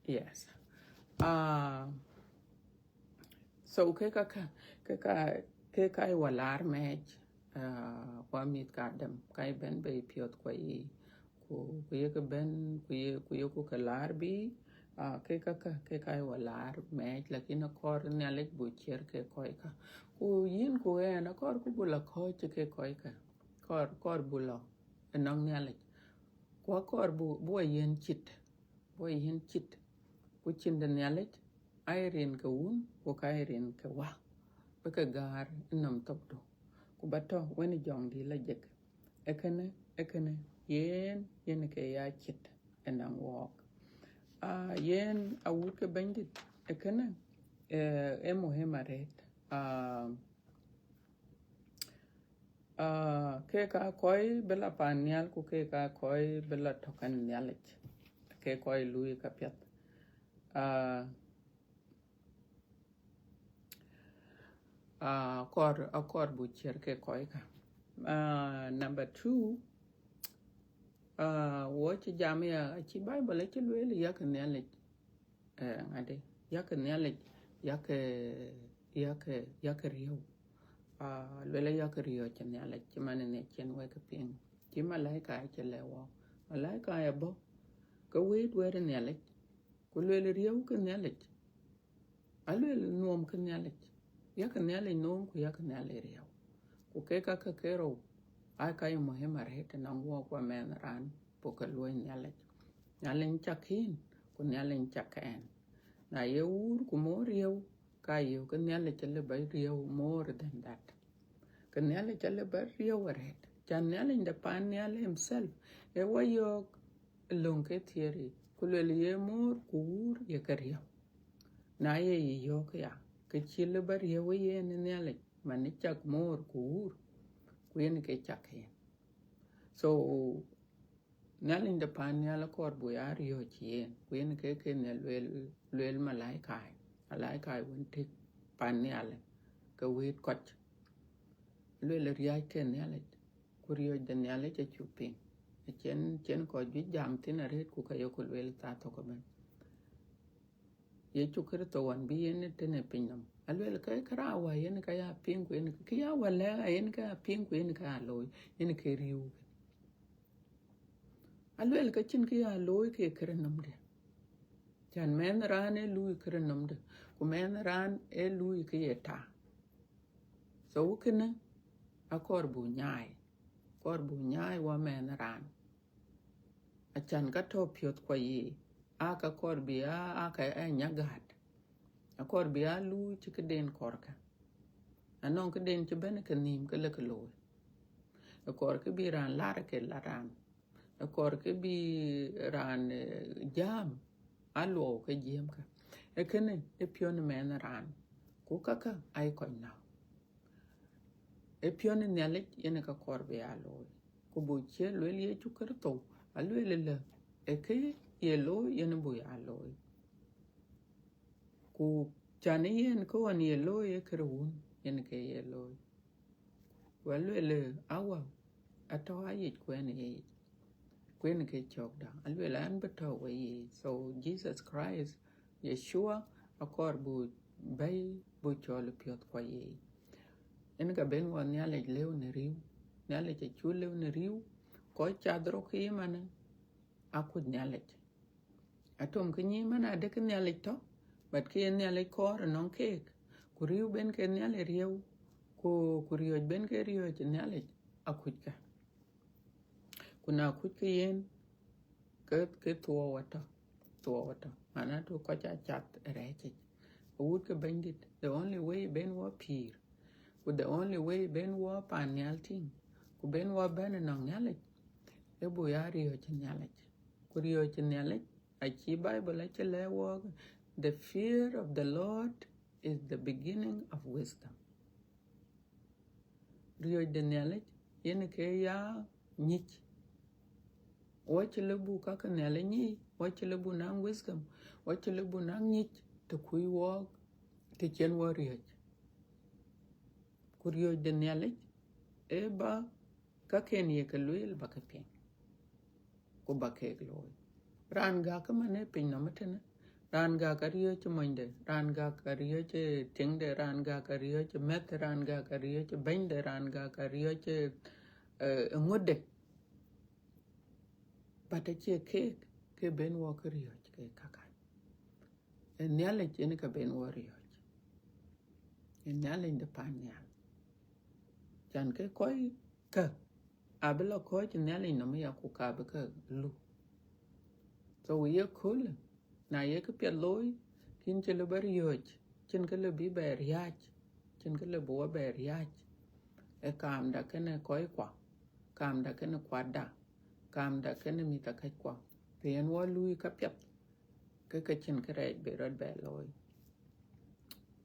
Yes. Ah, so ke käkkä, ke ka, ke ka ye wɔ laar mɛɛc, ah, wɔ mïth ka dɛ̈m, ka ye bɛ̈n bei piɔ̈th kua yiic. Ku, ku yekë bɛ̈n, ku ye, ku yeku ke laar bï, ah, ke käkkä, ke ka ye wɔ laar mɛɛc, lakin akɔɔr Nhialic buk ciɛ̈r ke kɔckä. Ku yïn ku ɣɛn, akɔɔrku buk lɔ kɔ̈ɔ̈c ke kɔckä. Kɔɔr, kɔɔr buk lɔ ënɔŋ Nhialic. Ku akɔɔr buk, buk wɔ yiɛ̈n cït, buk wɔ yiɛ̈n cït. Ku cin de Nhialic aye rin ke Wun, ku ka ye rin ke Wä, bï ke gäär ë nɔm thokdu, ku ba tɔ̈ wën ë Jɔŋdït lajik. Ee kënë, ee kënë, yen, yen ke ya cït ënɔŋ wɔɔk. Ah, yen awut ke Bɛ̈nydït, ee kënë, eh, ee muhim arëët. Ah, ah, kek aa kɔc bï la pan nhial, ku kek aa kɔc bï la tɔ̈ kɛn Nhialic, ke kɔc luui käpiɛth. Ah, ah, akɔɔr, akɔɔr buk ciɛ̈r ke kɔckä. Ah, number two, ah, wɔ cï jam ya, acï Bible acï lueel yakë Nhialic, eh, ŋadï, yakë Nhialic, yakë, yakë, yakë riëëu. Ah, lueel yakë riɔ̈ɔ̈c ë Nhialic, cï man ë cïn wek piŋ. Cï malaika acï lɛ̈k wɔ. Malaika abɔ̈, ke wëët wɛ̈t ë Nhialic, ku lueel riëëu ke Nhialic. Alueel nuɔɔm ke Nhialic. Yakë Nhialic nuɔɔm, ku yakë Nhialic riëëu. Ku kek käkkä ke rou, aa ka ye muhim arëët ënɔŋ wɔɔk wɔ mɛnh raan, buk ke luɔ̈i Nhialic. Nhialic cak yïn, ku Nhialic cak ɛn. Na ye wuur ku moor riëëu, ka yök ke Nhialic alëu ba riëëu more than that. Ke Nhialic alëu ba riëëu arëët. Can Nhialic de pan nhial himself, ee wɔ yɔ̈ɔ̈k ë löŋ ke thiëër yic, ku lueel ye moor ku wuur ye ke riëëu. Na ye yï yɔ̈ɔ̈k ya, ke cïï lëu ba riëëu ë yen ë Nhialic, man ë cak moor ku wuur, ku yen ke cak yen. So, Nhialic de pan nhial akɔɔr buk ya riɔ̈ɔ̈c yen, ku yen ke, ke ne lueel, lueel malaika, malaika wën tëk pan nhial, ke wëët kɔc. Lueel riääc ke Nhialic, ku riɔ̈ɔ̈c de Nhialic acuk piŋ. Acïn, cïn kɔc juëc jam thïn arëët, ku ka yeku lueel thaa thok ëbɛ̈n. Yecu Kërtho ɣɔn bï yen tënë piny nɔm, alueel ke, ke raan wä yen ka ya piŋ, ku yen ke ya wä lɛ̈k, yen ka ya piŋ, ku yen ka ya looi, yen ke riëëu. Alueel ke cïn kë ya looi ke kërë nɔmde. Can mɛnh raan ee luui kërë nɔmde, ku mɛnh raan ee luui kë ye taa. So kënë akɔɔr buk nyaai, akɔɔr buk nyaai wɔ mɛnh raan. Acan ka tɔ̈ piɔ̈th kua yiic, aa ka kɔɔr bï aa, aa ka ë nyagäät. Akɔɔr bï aa luui cï këden kɔɔrkë. Anɔŋ këden cï bɛ̈n ke nhïïm ke lëk looi. Akɔɔr kë bï raan lar ke lar raan. Akɔɔr kë bï raan, eh, jääm, aluɔu ke jiëëmkë. Ee kënë ë piɔ̈n mɛnh raan, ku käkkä aa kɔc nɔ̈k. Ë piɔ̈n Nhialic yen ka kɔɔr bï ya looi. Ku buk ciɛ̈t lueel Yecu Kërtho, alueel ëlä, ë kë ye looi yen buk ya looi. Ku can yen kë ɣɔn ye looi ë kërë Wun yen ke ye looi. Ku alueel, Awä atɔ̈ ayic ku ɣɛn ë ye yic. Yen ke cɔkda, aluel an bï tɔ̈ we yiic. So Jesus Christ, Yeshua, akɔɔr bu bɛ̈i bu cɔl piɔ̈th kua yiic. Yen ka ben wɔ Nhialic lëu në riëëu. Nhialic acu lëu në riëëu. Kɔc cath rok ëmanë, akuc Nhialic. Atom ke nyïïn man adek Nhialic tɔ̈, but ke ye Nhialic kɔɔr ënɔŋ keek. Ku riëëu ben ke Nhialic riëëu, ku, ku riɔ̈c ben ke riɔ̈c Nhialic, akuckë. Ku na kuckë yen, ke, ke thuɔɔu atɔ̈, thuɔɔu atɔ̈. Mana tu kɔc aa cath ë rɛɛc yic. Awut ke Bɛ̈nydït, the only way ben wɔ pïïr, ku the only way ben wɔ paan nhial tïŋ, ku ben wɔ bɛ̈n ënɔŋ Nhialic, ë bu ya riɔ̈c Nhialic. Ku riɔ̈c Nhialic, acï Bible acï lɛ̈k wɔk, the fear of the Lord is the beginning of wisdom. Riɔ̈c de Nhialic yen ke ya nyic. Wɔ cï lëu bu ka ke Nhialic nyic, wɔ cï lëu bu naŋ wisdom, wɔ cï lëu bu naŋ nyic të kuc wɔk, të cïn wɔ riɔ̈c. Ku riɔ̈c de Nhialic ë ba ka ken ye ke lueel ba ke piŋ, ku ba keek looi. Raan gäk ëmanë piny nɔm ëtënë, raan gäk ariɔ̈c ë monyde, raan gäk ariɔ̈c ë tiŋde, raan gäk ariɔ̈c ë mɛ̈th, raan gäk ariɔ̈c ë bɛ̈nyde, raan gäk ariɔ̈c ë, eh, ŋötde. But acie keek ke ben wɔ ke riɔ̈c ke kakan. Ë Nhialic yen ka ben wɔ riɔ̈c. Ë Nhialic de paan nhial. Can ke kɔc kä abï lɔ kɔ̈ɔ̈c Nhialic nɔm ya ku ka bï ke lu. So we ye köölë, na ye këpiɛth looi, kïn cï lëu bä riɔ̈c, cïn kë lëu bï bɛ riääc, cïn kë lëu bï wɔ bɛ riääc. Ë kaamda kenë kɔckua, kaamda kenë kuatda, kaamda kenë mïthëkɔckua. Të yen wɔ luui käpiɛth, ke ke cïn kërɛɛc bï rɔt bɛ looi.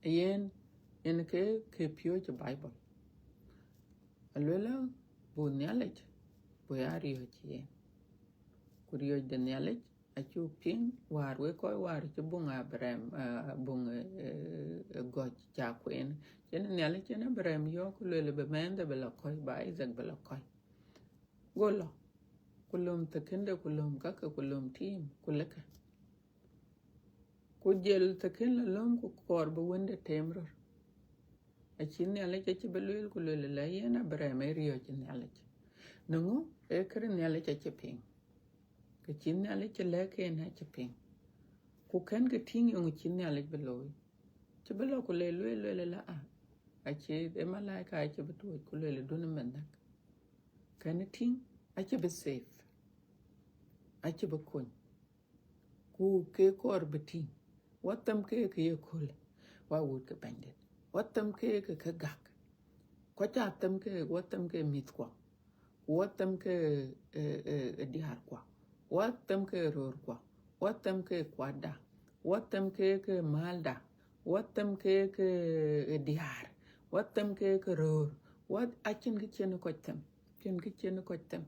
Yen, yen ke, ke piööcë Bible. Aluelë, bu Nhialic, bu ya riɔ̈c yen. Ku riɔ̈c de Nhialic acuk piŋ wäär wek kɔc wäär cï buŋ Abraham, ah, buŋ, eh, eh, gɔ̈c ca kueen. Cïn Nhialic cïn Abraham yɔ̈ɔ̈k, ku lueel bï mɛnhde bï lɔ kɔc, bï Isaac bï lɔ kɔc. Go lɔ, ku löm thekënde, ku löm kakë, ku löm tiim, ku lëkë. Ku jël thekën lɔ löm, ku kɔɔr bï wënde teem röt. Acï Nhialic acï bï lueel, ku lueel la yen Abraham ë riɔ̈c Nhialic. Në ŋö? Ee kërë Nhialic acï piŋ. Kë cï Nhialic cï lɛ̈k en acï piŋ. Ku kën ke tïŋ yöŋ cï Nhialic bï looi. Cï bï lɔ ku le lueel, lueel la a, acï, ë malaika acï bï tuɔɔc, ku lueel dun ë mɛnh näk. Kën tïŋ, acï bï safe. Acï bï kony. Ku ke kɔɔr bï tïŋ, wɔ them ke ke ye köölë, wɔ wut ke Bɛ̈nydït. Wɔ them ke ke ke gäk. Kɔc aa them ke, wɔ them ke mïthkua. Wɔ them ke, eh, eh, eh, diäärkua. Wɔ them ke röörkua. Wɔ them ke kuatda. Wɔ them ke ke mälda. Wɔ them ke ke, eh, diäär. Wɔ them ke ke röör. Wɔ acïn kë cïn kɔc them. Cïn kë cïn kɔc them.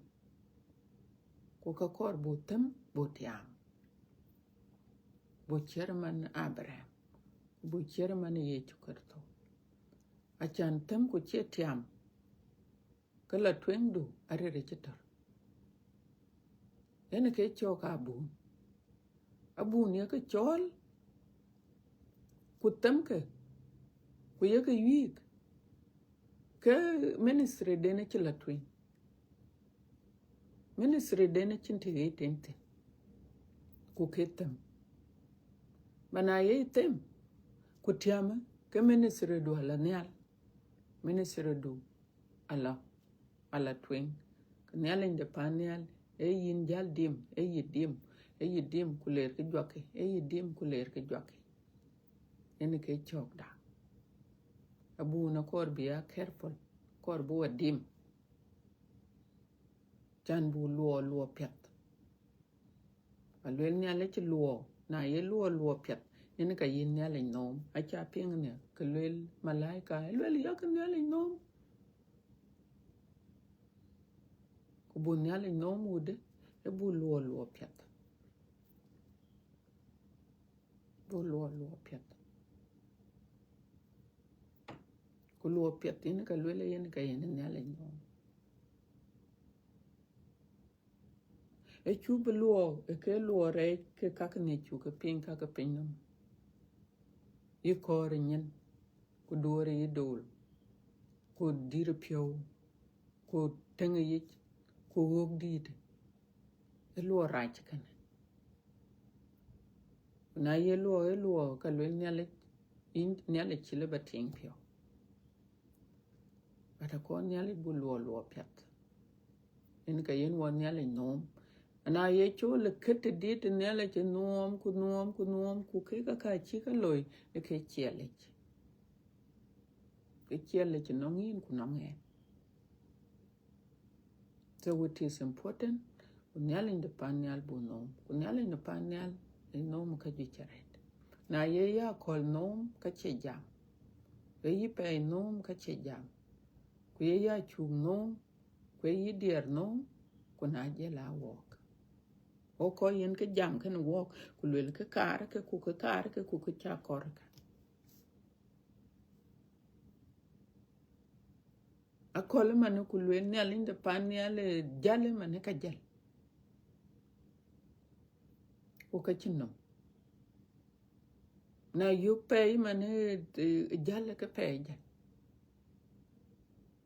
Ku ka kɔɔr bu them, bu tiam. Bu ciɛ̈r man Abraham. Bu ciɛ̈r man Yecu Kërtho. Acan them ku cie tiam, ke lɔ tueŋdu arëër cï tɔ̈r. Yen ke cɔɔk abun. Abun ye ke cɔɔl, ku themke, ku ye ke yuiik, ke ministry den acï lɔ tueŋ. Ministry den acïn të ɣet en thïn, ku ke them. Mana ye them, ku tiamë, ke ministry du ala nhial, ministry du ala, ala tueŋ. Ke Nhialic de pan nhial, ee yïn jäl dim, ee yï dim, ee yï dim, ku leer ke juakke, ee yï dim, ku leer ke juakke. Yen ke cɔɔkda. Abun akɔɔr bï ya careful, kɔɔr bï wa dim. Can bu luɔɔ luɔɔ piɛth. Aluel Nhialic luɔɔ, na ye luɔɔ luɔɔ piɛth, yen ka yïn Nhialic nhom. Aca piŋ nia, ke luel malaika, luel yak Nhialic nhom. Ku bu Nhialic nhom wudë, ë bu luɔɔ luɔɔ piɛth. Bu luɔɔ luɔɔ piɛth. Ku luɔɔ piɛth yen ka luel yen ka yen Nhialic nhom. Ë cuk bï luɔɔk, ë ke luɔɔk rɛɛc ke kak ŋic cuk ke piŋ kak ke piny nɔm. Yï kɔɔr ë nyin, ku duɔɔr ë yï dool, ku dït ë piɔ̈u, ku tëŋ ë yic, ku ɣöök dïït, ë luɔɔk rac kënë. Ku na ye luɔɔk, ë luɔɔk ka luel Nhialic, yïn Nhialic cï lë ba tiŋ piɔ̈u. But akɔɔr Nhialic bu luɔɔk luɔɔk piɛth. Yen ka yen wɔ Nhialic nhom. Na ye col ë kët të dit Nhialic ë nhom, ku nhom, ku nhom, ku kek aka cï ke loi, ë ke ciɛlic. Ke ciɛlic nɔŋ yïn ku nɔŋ ɣɛn. So it is important, ku Nhialic de pan nhial bu nhom. Ku Nhialic de pan nhial ë nhom ka juëc arëët. Na ye ya akɔ̈l nhom ka cie jam. Ku ye yï pɛɛi nhom ka cie jam. Ku ye ya cuk nhom, ku ye yï diɛɛr nhom, ku na jël a wɔɔk. Wɔɔk kɔc yen ke jam kënë wɔɔk, ku luel ke kaar ke, ku ke kaar ke, ku ke ca kɔɔr ke. Akɔ̈l ëmanë ku luel Nhialic de pan nhial ë jäl ëmanë ka jäl. Ku ka cïn nɔm. Na yök pɛɛi ëmanë, eh, jäl ke pɛɛi jäl.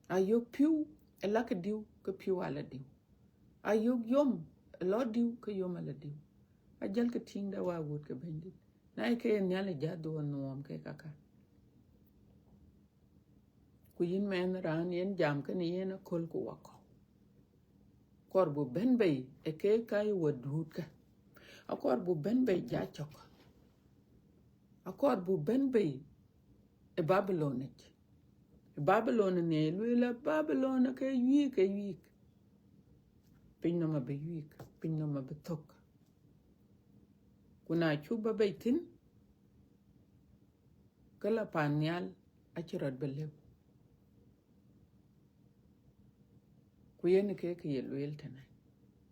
A yök pïu ë lakë diu, ke pïu ala diu. A yök yom ë lɔ diu, ke yom ala diu. A jäl ke tïŋ da wa wut ke Bɛ̈nydït. Na ye ke ye Nhialic ja dhuɔn nuɔɔm ke kaka. Ku yïn mɛnh raan yen jam kënë yen aköl ku wakɔ̈u. Akɔɔr bu bɛ̈n bei ë ke ka ye wä duut kä. Akɔɔr bu bɛ̈n bei ja cök. Akɔɔr bu bɛ̈n bei ë Babilon yic. Ë Babilon në lueel a Babilon ke yuiik, ke yuiik. Piny nɔm abï yuiik, piny nɔm abï thök. Ku na cuk ba bei thïn, ke la pan nhial acï rɔt bï lëu. Ku yen ke kë ye lueel tënë.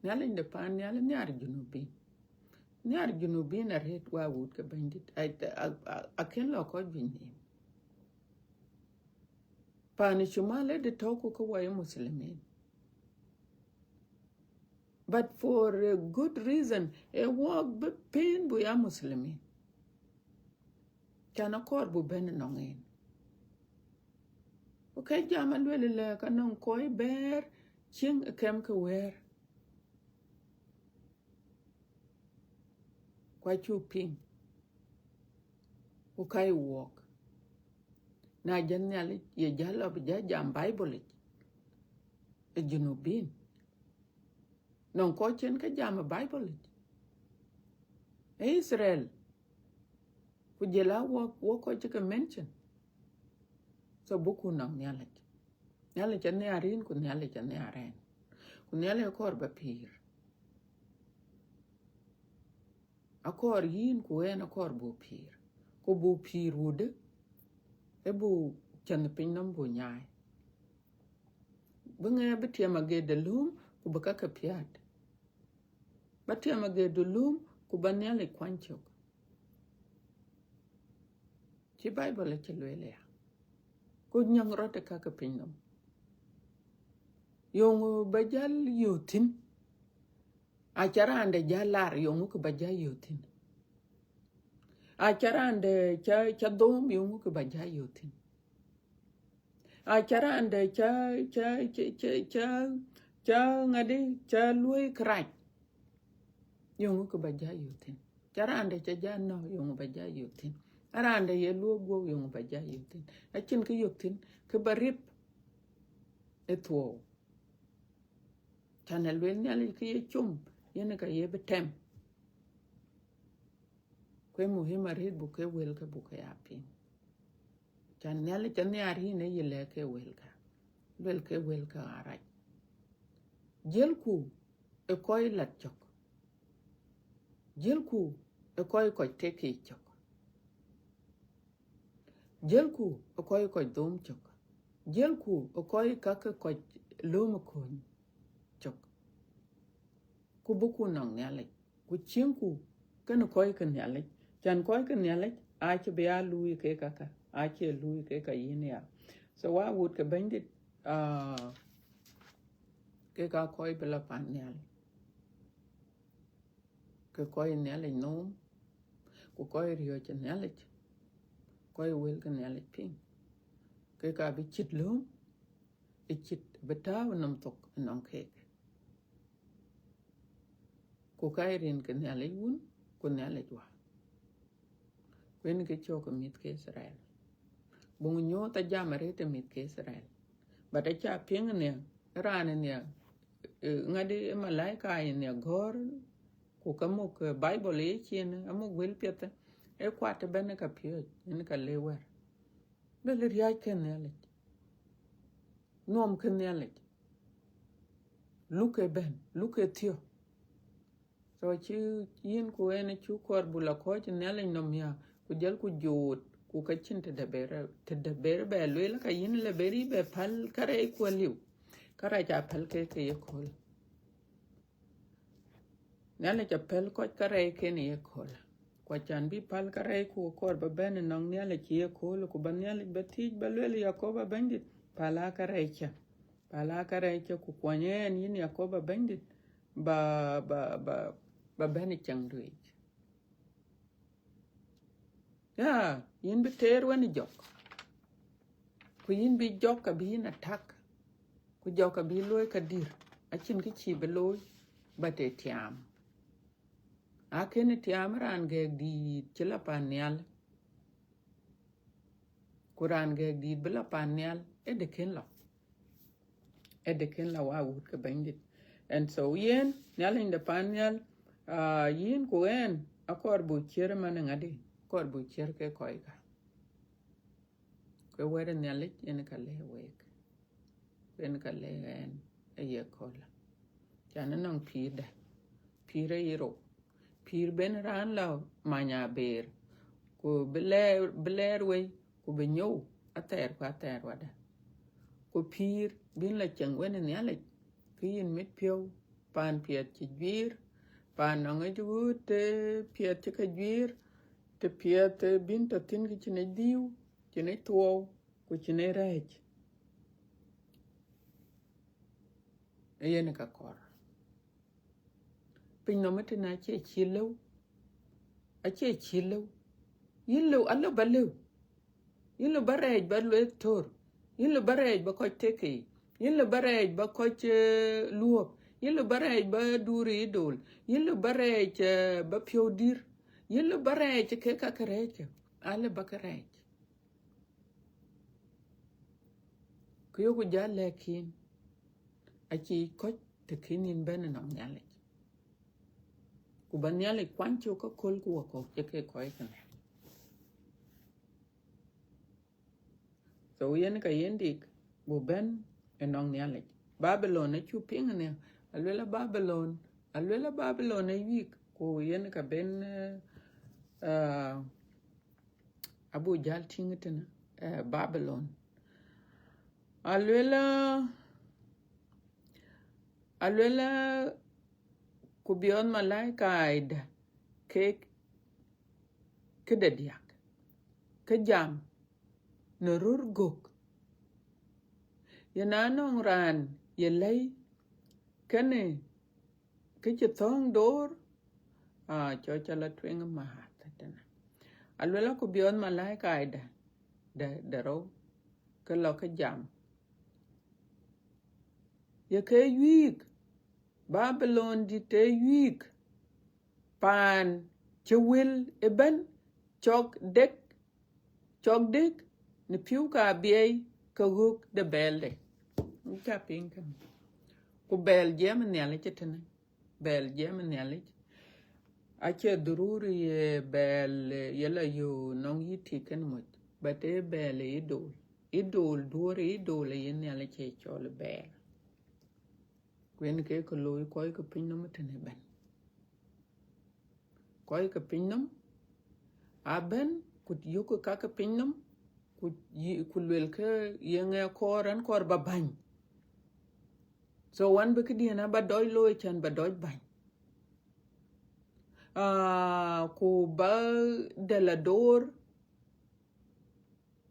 Nhialic de pan nhial nhiar junubin. Nhiar junubin arëët wa wut ke Bɛ̈nydït. I, I, I, I can lɔ kɔc juëc nhïïm. Pan Cumal ë de tɔ̈u ku ke wɔ ye Muslimin. But for a good reason, ë wɔɔk bï pën bu ya Muslimin. Can akɔɔr bu bɛ̈n nɔŋ en. Ku ke jam aluel lɛ ka nɔŋ kɔc bɛ̈ɛ̈r cieŋ ë kɛm ke wɛ̈ɛ̈r. Ku acuk piŋ. Ku ka ye wɔɔk. Na jɛn Nhialic ye jäl lɔ bï ja jam Bible yic. Ë junubin. Nɔŋ kɔc cïn ke jam ë Bible yic. Ë Israel. Ku jël a wɔk, wɔk kɔc cï ke mention. So buku nɔŋ Nhialic. Nhialic anhiar yïn ku Nhialic anhiar ɛn. Ku Nhialic akɔɔr ba pïïr. Akɔɔr yïn ku ɛn akɔɔr bu pïïr. Ku bu pïïr wudë, ë bu cänh piny nɔm bu nyaai. Bï ŋɛk bï tiɛm aget de lööm ku bï ka ke piäät. Ba tiɛm aget de lööm ku ba Nhialic kuany cök. Cï Bible acï lueel ya. Ku nyäŋ rɔt ë ka ke piny nɔm. Yöŋ ba jäl yööth thïn. Aca raan de jäl lar, yöŋ kë ba jäl yööth thïn. Aca raan de ca, ca dhom, yöŋ kë ba jäl yööth thïn. Aca raan de ca, ca, ca, ca, ca, ca ŋadï, ca luɔi kërac, yöŋ kë ba jäl yööth thïn. Ca raan de ca jäl nɔ̈k, yöŋ ba jäl yööth thïn. A raan de ye luɔk guɔ̈p, yöŋ ba jäl yööth thïn. Acïn kë yök thïn kë ba rip ë thuɔɔu. Can aluel Nhialic kë ye com, yen ka ye bï tɛm. Ku ë muhim arëët buk ke wëlkä buk ke ya piŋ. Can Nhialic anhiar yïn ë yï lɛ̈k ke wëlkä. Luel ke wëlkä arac. Jiëlku ë kɔc lat cök. Jiëlku ë kɔc kɔc tek yiic cök. Jiëlku ë kɔc kɔc dhom cök. Jiëlku ë kɔc ka ke kɔc lööm ë kööny cök. Ku buku nɔŋ Nhialic. Ku ciëŋku kënë kɔc ke Nhialic. Can kɔc ke Nhialic acï bï ya luui ke kaka, acï luui ke ka yïn ya. So wa wut ke Bɛ̈nydït, ah, ke ka kɔc bï la pan nhial. ke kɔc Nhialic nööm, ku kɔc riɔ̈ɔ̈c ë Nhialic, kɔc wël ke Nhialic piŋ, ke ka bï cït lööm, ë cït bï tääu ë nɔm thok ënɔŋ keek. Ku ka ye rin ke Nhialic Wun, ku Nhialic Wä. Ku yen ke cɔk ke mïth ke Itharel. Buŋ nyuɔɔth ajam arëët ë mïth ke Itharel. But aca piŋ nia, raan nia, eh, ŋadï ë malaika nia gɔ̈ɔ̈r, ku ka muk, eh, Bible ë cin, amuk wël piɛth, ë kuat ëbɛ̈n ë ka piööc, yen ka le wɛ̈r. Bɛ̈n riääc ke Nhialic. Nuɔm ke Nhialic. Luk ëbɛ̈n, luk ë thiɔ̈k. So cï yïn ku ɣɛn acuk kɔɔr buk la kɔ̈ɔ̈c Nhialic nɔm ya, ku jɔl ku joot, ku ka cïn tëde ber, tëde ber bɛ lueel, ka yïn la ber yï bɛ päl kärɛc ku aliu. Kärɛc aa päl ke ke ye kööl. Nhialic apɛl kɔc kärɛcken ye kööl. Ku acan bï päl kärɛc ku kɔɔr ba bɛ̈n ënɔŋ Nhialic ye kööl, ku ba Nhialic ba thiëëc ba lueel, Yakoba Bɛ̈nydït, päl aa kärɛc cä. Päl aa kärɛc cä, ku kuɔny ɛn yïn Yakoba Bɛ̈nydït, ba, ba, ba, ba bɛ̈n ë cäŋdu yic. Ya, yïn bï teer wën ë jɔk. Ku yïn bï jɔk ka bï yïn atak. Ku jɔk ka bï looi ka dïr. Acïn kë cïï bï looi, but ë tiaam. Akënë tiaam raan gɛɛk dïït cï la pan nhial. Ku raan gɛɛk dïït bï la pan nhial, ë de kën lɔ. Ë de kën la wa wut ke Bɛ̈nydït. And so yen, Nhialic de pan nhial, ah, yïn ku ɛn, akɔɔr buk ciër man ë ŋadï, akɔɔr buk ciër ke kɔc ka. Ke wɛ̈t ë Nhialic yen ka lɛ̈k week. Yen ka lɛ̈k ɛn ë ye kööl. Can ënɔŋ pïïrda, pïïr ë ye rou. Pïïr ben raan la many aber, ku bï lɛɛr, bï lɛɛr wei, ku bï nyou athɛɛr ku athɛɛr wadä. Ku pïïr bïn la cieŋ wën ë Nhialic, ke yïn mit piɔ̈u, paan piɛth cï juiir, paan nɔŋ yic ɣööt të piɛth cï ke juiir, të piɛth, eh, bïn tɔ thïn ke cïn yic dhiu, cïn yic thuɔɔu, ku cïn yic rɛ̈ɛ̈c. Ee yen ka kɔɔr. Piny nɔm ëtënë acie cï lëu, acie cï lëu. Yïn lëu, alëu ba lëu. Yïn lëu ba rɛɛc ba lueth töör. Yïn lëu ba rɛɛc ba kɔc tek ke yic. Yïn lëu ba rɛɛc ba kɔc, eh, luɔ̈k. Yïn lëu ba rɛɛc ba duur ë idol. Yïn lëu ba rɛɛc, eh, ba piɔ̈u dïr. Yïn lëu ba rɛɛc ke ka ke rɛɛckë. Alëu ba ke rɛɛc. Ku yoku jäl lɛ̈k yïn, acï kɔc të kën yïn bɛ̈n ënɔŋ Nhialic. Ku ba Nhialic kuany cök aköl ku wakɔ̈u cï ke kɔc kënë. So yen ka yen dik, buk bɛ̈n ënɔŋ Nhialic. Babilon acuk piŋ ënë, aluel a Babilon, aluel a Babilon ë wïk, ku yen ka ben, eh, ah, abuk jäl tïŋ tënë, eh, Babilon. Aluel a, aluel a, ku biɔɔth malaika ë dë kek këde diäk, ke jam në röör gök. Yen anɔŋ raan ye lɛ̈i kënë kë cï thɔ̈ɔ̈ŋ door, aa, cɔk ca la tueŋ ë määth tënë. Aluel a ku biɔɔth malaika ë dë, dë, dë rou, ke lɔ ke jam. Ye ke wïïk, Babilon dït ë wïïk, paan cï wël ëbɛ̈n cɔk dek, cɔk dek në pïu ka biɛi ke ɣöök de bɛ̈ɛ̈lde. Ca piŋ kënë. Ku bɛ̈ɛ̈l jiɛɛm ë Nhialic ëtënë. Bɛ̈ɛ̈l jiɛɛm ë Nhialic. Acie dhururi ye bɛ̈ɛ̈l, eh, ye la yöök nɔŋ yï tik kën moc. But ee bɛ̈ɛ̈l ë idol. Idol duɔ̈ɔ̈r ë idol aye Nhialic ë cɔl bɛ̈ɛ̈l. Ku yen ke ke looi kɔc ke piny nɔm ëtënë ëbɛ̈n. Kɔc ke piny nɔm abɛ̈n, ku yökkë ka ke piny nɔm, ku yï, ku luelkë ye ŋɛ kɔɔr, ɛn kɔɔr ba bäny. So wan bï këdiɛ̈n aba dɔc looi cän ba dɔc bäny. Ah, ku ba dɛl adoor,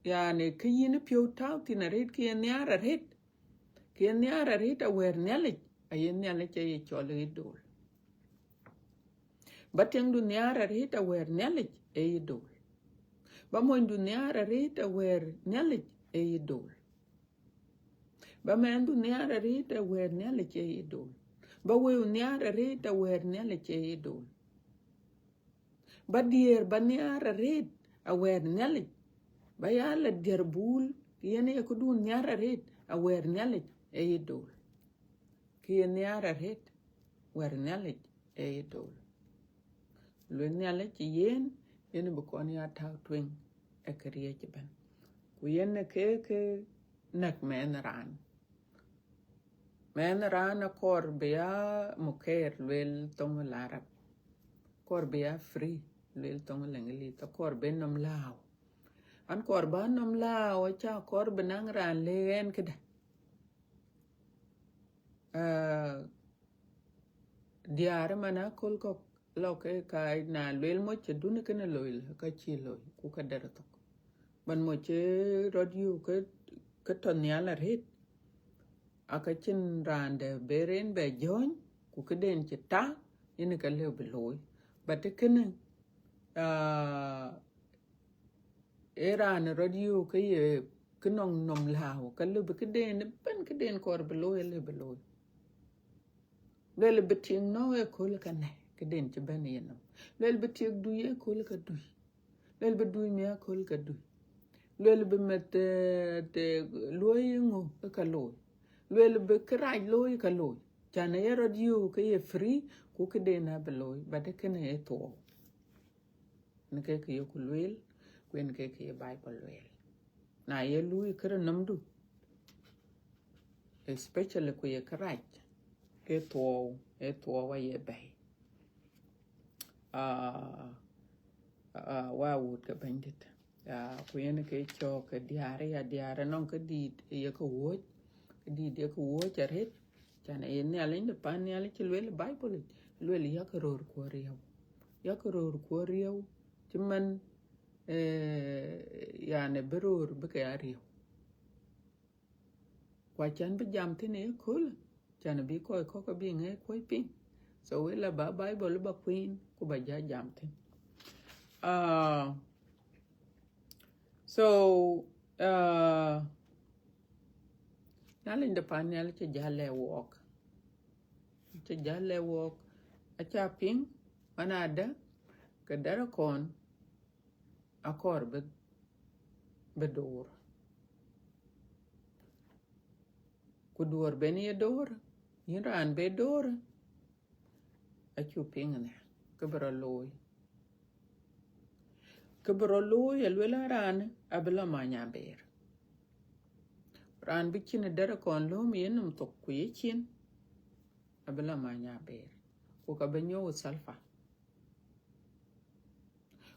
yani, kë yïn piɔ̈u tääu thïn arëët, kë ye nhiaar arëët, kë ye nhiaar arëët awɛ̈ɛ̈r Nhialic, aye Nhialic aye cɔl ë idol. Ba tiŋdu nhiaar arëët awɛ̈ɛ̈r Nhialic, ee yï dol. Ba monydu nhiaar arëët awɛ̈ɛ̈r Nhialic, ee yï dol. Ba mɛnhdu nhiaar arëët awɛ̈ɛ̈r Nhialic, ee yï dol. Ba wëu nhiaar arëët awɛ̈ɛ̈r Nhialic, ee yï dol. Ba diëër ba nhiaar arëët awɛ̈ɛ̈r Nhialic. Ba ya la diɛɛr buul, yen ee këdun nhiaar arëët awɛ̈ɛ̈r Nhialic, ee yï dol. Kë ye nhiaar arëët wɛ̈ɛ̈r Nhialic, ee yï dol. Lueel Nhialic yen, yen bï kɔn ya tääu tueŋ ë këriëëc ëbɛ̈n. Ku yen ë ke, ke näk mɛnh raan. Mɛnh raan akɔɔr bï ya mukɛɛr, lueel thoŋ Larab. Akɔɔr bï ya free, lueel thoŋ Leŋlith. Akɔɔr bï nɔm lääu. An kɔɔr bä nɔm lääu, aca kɔɔr bï naŋ raan lëk ɛn këdë. Ah, diäär man aköl kɔ̈k lɔ ke ka na lueel moc cï dun kënë loi, ka cï loi, ku ka dɛr thok. Ban moc cï rɔt yök ke, ke tɔ nhial arëët, aka cïn raan dɛ̈ bï ren bɛ jɔ̈ɔ̈ny, ku këden cï ta, yen ka lëu bï looi. But kënë, ah, ee raan rɔt yök ke ye kë nɔŋ nɔm lääu, ka lëu bï këden ëbɛ̈n, këden kɔɔr bï looi, alëu bï looi. Lueel bï tiŋ nɔ̈k ëköl ka nɛ̈, këden cï bɛ̈n ye nɔm. Lueel bï tiɛk dui ëköl ka dui. Lueel bï dui miäk ëköl ka dui. Lueel bï meth, eh, të luɔi ŋö ë ka looi. Lueel bï kërac looi ka looi. Can aye rɔt yök ke ye free, ku këden abï looi, but kënë ë thuɔɔu. Yen ke kë yeku lueel, ku yen ke kë ye Bible lueel. Na ye luui kërë nɔmdu, especially ku ye kërac, ke thuɔɔu, ee thuɔɔu aye bɛ̈i. Ah, ah, wa wut ke Bɛ̈nydït. Ah, ku yen ke cɔɔk ke diäär ya, diäär anɔŋ kë dït ye ke wuɔ̈c, kë dït ye ke wuɔ̈c arëët. Can aye Nhialic de pan Nhialic cï lueel Bible yic, lueel yak röör kuɔ riëëu. Yak röör kuɔ riëëu, cï man, eh, yani bï röör bï ke ya riëëu. Ku acan bï jam thïn ëköl, can bï kɔc kɔ̈k bï ŋɛk kuɔc piŋ. So we la ba Bible ba kueen ku ba ja jam thïn. Ah, so, ah, Nhialic de pan Nhialic cï jäl lɛ̈k wɔɔk. Cï jäl lɛ̈k wɔɔk, aca piŋ, man adë, ke dɛ̈t akɔn, akɔɔr bï, bï door. Ku duɔ̈ɔ̈r ben ye door, yïn raan bï door, acu piŋ ënë, kë bï rɔt looi. Kë bï rɔt looi, alueel an raan abï lɔ many aber. Raan bï cïn dɛ̈t akɔn lööm ye nɔm thok ku ye cin, abï lɔ many aber. Ku ka bï nyuɔ̈u sulphur.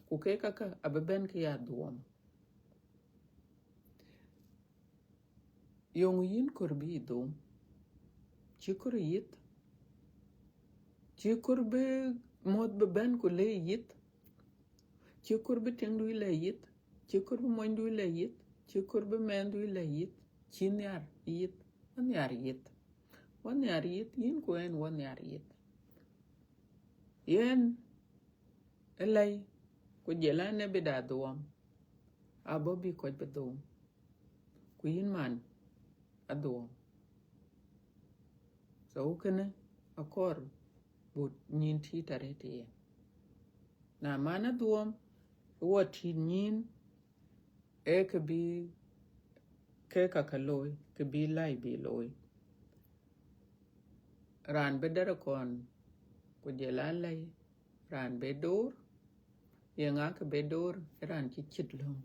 Ku kek käkkä abï bɛ̈n ke ya dhuɔɔm. Yöŋ yïn kɔɔr bï yï dhuɔɔm. Cï kɔɔr yith. Cï kɔɔr bï muɔ̈th bï bɛ̈n ku lëk yith. Cï kɔɔr bï tiŋdu lɛ̈k yith. Cï kɔɔr bï monydu lɛ̈k yith. Cï kɔɔr bï mɛnhdu lɛ̈k yith. Cï nhiar yith. Wɔ nhiar yith. Wɔ nhiar yith, yïn ku ɣɛn wɔ nhiar yith. Yen ë lɛ̈i, ku jɔl a nebï da dhuɔɔm, abɔ̈ bï kɔc bï dhuɔɔm. Ku yïn man adhuɔɔm. So kënë akɔɔr buk nyïn tïït arëët yen. Na man adhuɔɔm, wɔ tïït nyïn, ee kë bï ke ka ke looi, kë bï läi bï looi. Raan bï dɛ̈t akɔn, ku jɔl a läi, raan bï door, ye ŋa kë bï door? Raan cï cït lööm.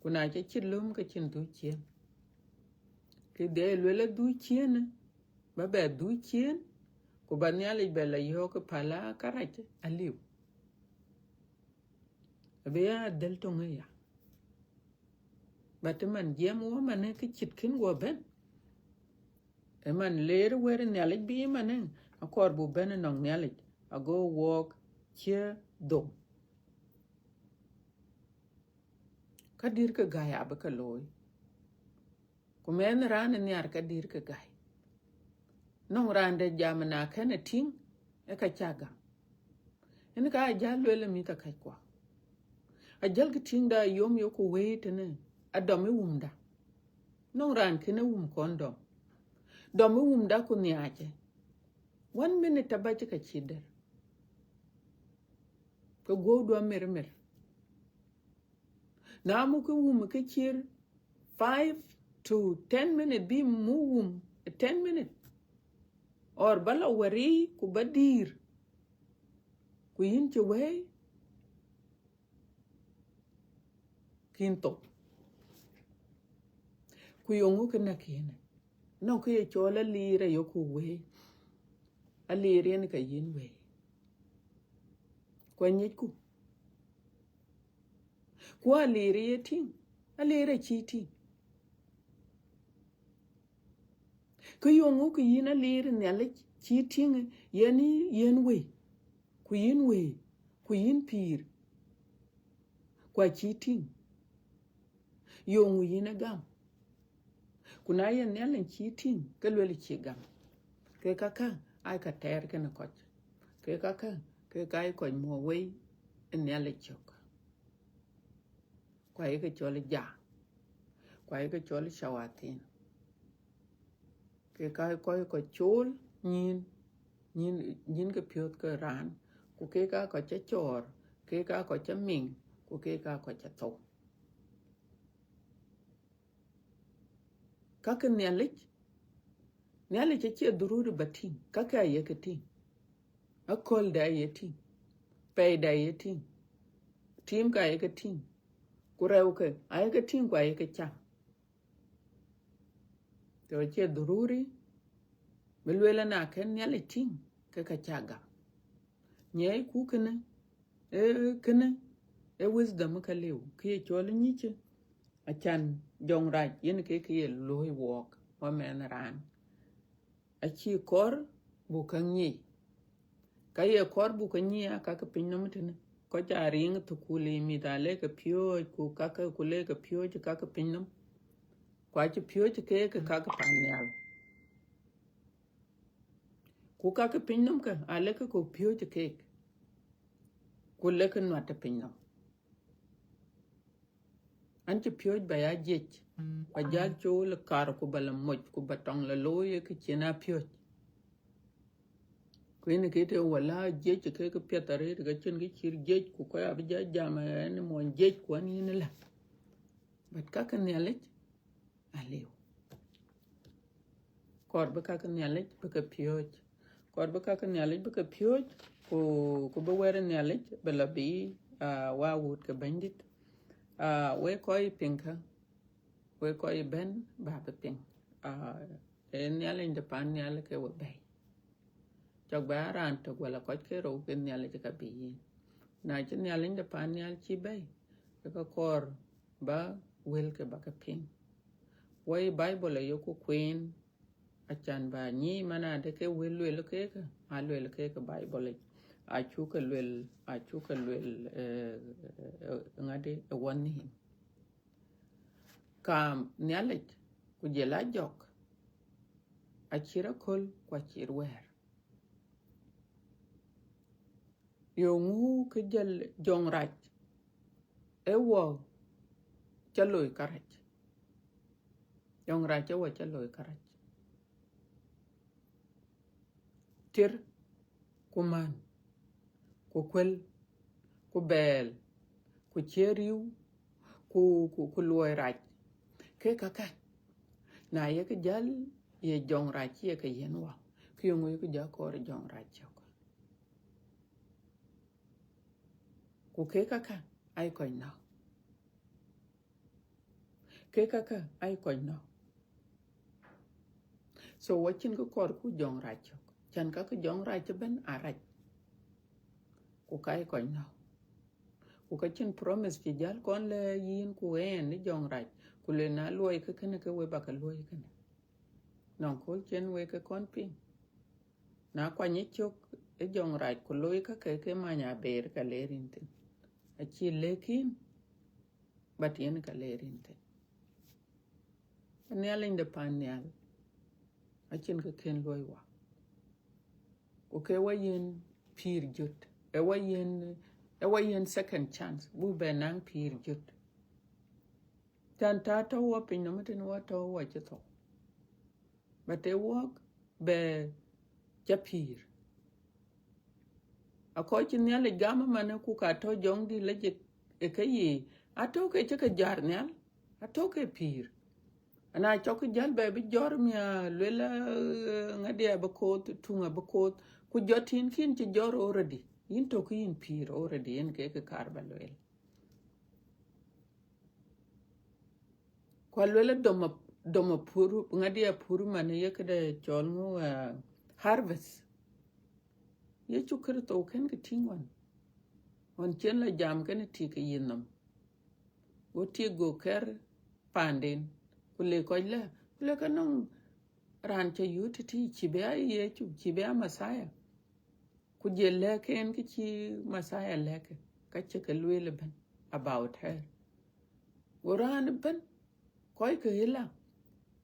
Ku na cï cït lööm ke cïn dhuk ciëën. Kë de lueel ë dhuk ciëën, ba bɛ dhuk ciëën, ku ba Nhialic bɛ la yɔ̈ɔ̈k ë päl ë kärac aliu. Abï ya dhël töŋ aya. But ëman jiɛɛm wɔ manë kë cït kën guɔ bɛ̈n. Ëman leer wɛ̈t Nhialic bï manë, akɔɔr buk bɛ̈n ënɔŋ Nhialic, ago wɔɔk cïï dhom. Ka dïr ke gäi abï ke looi. Ku mɛnh raan ë nhiar ka dïr ke gäi. Nɔŋ raan de jam na kën ë tïŋ, ë ka ca gam. Yen ka ajäl lueel ë mïth akɛckua. Ajäl kë tïŋda yom yoku wëi tënë, adɔm ë wumda. Nɔŋ raan kënë wum kɔn dɔm. Dɔm ë wumda ku nhiaacë. One minute abäc ka cï der. Ke guɔ̈udu amirmir. Na muk wum ke cïr five to ten minute, bï muk wum ten minute. Or ba la wari ku ba dïïr. Ku yïn cï wëi, kïn thou. Ku yeŋö kë näk yïn? Nɔŋ kë ye cɔl aliir ayoku wëi. Aliir yen ka yïn wëi. Ku anyicku. Ku aliir ye tïŋ, aliir acï tïŋ. Kë yeŋö kë yïn aliir Nhialic cï tïŋ, yen, yen wëi, ku yïn wëi, ku yïn pïïr, ku acï tïŋ. Yeŋö yïn ë gam? Ku na ye Nhialic cï tïŋ, ke luel cï gam. Ke kakä aa ka tɛɛr kenë kɔc. Ke kakä, ke ka ye kɔc muɔ̈k wëi ë Nhialic cök. Ku ayeke cɔl ja. Ku ayeke cɔl cawathin. Ke ka kɔc kɔc cool nyïn, nyïn, nyïn ke piöth ke raan. Ku ke ka kɔc ca cɔɔr, ke ka kɔc ca miŋ, ku ke ka kɔc ca thou. Ka ke Nhialic, Nhialic acie dhururi ba tïŋ, ka ke ayeke tïŋ. Akölde aye tïŋ, pɛɛide aye tïŋ, tiimke ayeke tïŋ, ku rɛuke ayeke tïŋ ku ayeke cam. Ke acie dhururi bï lueel na kën Nhialic tïŋ, ke ka ca gam. Nyɛɛiku kënë, ee kënë, ee wisdom ka liu, kë ye cɔl nyicë, acan jɔŋrac yen ke kë ye looi wɔɔk, wamɛnh raan. Acï kɔɔr buk käŋ nyic. Ka ye kɔɔr buk käŋ nyic aa ka ke pinynɔm tënë. Kɔc aa riŋ thukul yiic, mïth aa lek ke piööc, ku ka ke ku lek ke piööc ka ke pinynɔm. Ku acï piööc keek ke ka ke pan nhial. Ku ka ke pinynɔm ke aa lek ke ku piööc keek. Ku lek ke nuat të pinynɔm. An cï piööc ba ya jiëc, ba jal cool kar ku ba la moc, ku ba tɔŋ la looi ke cïn a piööc. Ku yen ke të wala jiëc ke ke piɛth arëët, ke cïn kë cït jiëc, ku kɔc abï jal jam, ɛn mony jiëc, ku an yïn la. But ka ke Nhialic, aliu. Kɔɔr bï ka ke Nhialic bï ke piööc. Kɔɔr bï ka ke Nhialic bï ke piööc, ku, ku bï wɛ̈t Nhialic bï la bï, ah, wa wut ke Bɛ̈nydït. Ah, wek kɔc piŋ kä, wek kɔc bɛ̈n ba bï piŋ. Ah, ee Nhialic de pan nhial ke we bɛ̈i. Cɔk bɛ a raan tök wala kɔc ke rou ke Nhialic ka bï yïn. Na cï Nhialic de pan nhial cï bɛ̈i, ke ka kɔɔr ba wël ke ba ke piŋ. Woi Baibol ayoku kueen, acan ba nyic man ade ke wël luel keek, a luel keek Baibol yic. Acuk ke luel, acuk ke luel, eh, eh, ŋadi ë wɔ nhïïm. Kaam Nhialic ku jël a jɔk, acït aköl ku acït wɛ̈ɛ̈r. Yeŋö kë jël jɔŋrac ë wɔ ca loi kärac. Jɔŋrac ë wɔ ca loi kärac. Tir ku man, ku kuel, ku bɛɛl, ku ciëër riëëu, ku, ku, ku luɔi rac. Ke kakä, na yek jäl ye jɔŋrac ye ke yiɛ̈n wɔ, ke yeŋö yek jɔ kɔɔr jɔŋrac cök? Ku ke kakä, ai kɔc nɔ̈k. Ke kakä, ai kɔc nɔ̈k. So, wɔ cïn kë kɔɔr ku jɔŋrac cök. Can ka ke jɔŋrac ëbɛ̈n arac. Ku ka ye kɔc nɔ̈k. Ku ka cïn promise cï jäl kɔn lɛ̈k yïn ku ɣɛn ë jɔŋrac, ku le na luɔi kë kënë ke we ba ke luɔi kënë. Nɔŋ kööl cïn wek ke kɔn piŋ. Na kuany ë cök ë jɔŋrac ku loi ka ke ke many aber ka le rin thïn. Acï lëk yïn, but yen ka le rin thïn. Nhialic de pan nhial, acïn kë kën luɔi wɔ. Ku ke wɔ yen pïïr jöt, ë wɔ yiën, ë wɔ yiën second chance, buk bɛ naŋ pïïr jöt. Can ta tɔ̈ wɔ piny nɔm tën wɔ tɔ̈ wɔ cï thou. But ë wɔk bɛ ca pïïr. Akɔc cï Nhialic gam ëmën, ku ka tɔ̈ jɔŋdït lajik ë ke yiic, atɔ̈ ke cï ke jär nhial, atɔ̈ ke pïïr. Ana cɔk jäl bɛ bï jɔr mia luel, eh, ŋadï abï koth, tuŋ abï koth, ku jɔ tïn kïn cï jɔr already. Yïn tök yïn pïïr already, yen ke kë kaar ba luel. Ku aluel dom ap-, dom apur, ŋadï apur man ye këde cɔl ŋu, eh, harvest. Yecu Kërtho kën ke tïŋ ɣɔn. Ɣɔn cien la jam kënë tik ë yïn nɔm. Go tik go kɛr paanden, ku le kɔc lɛ, ku le ka nɔŋ raan ca yöt tëtï, cï bï a Yecu, cï bï a Messiah. Ku jël lɛ̈k en kë cï Messiah lɛ̈k, ka cï ke lueel ëbɛ̈n about her. Go raan ëbɛ̈n, kɔc ke ëla,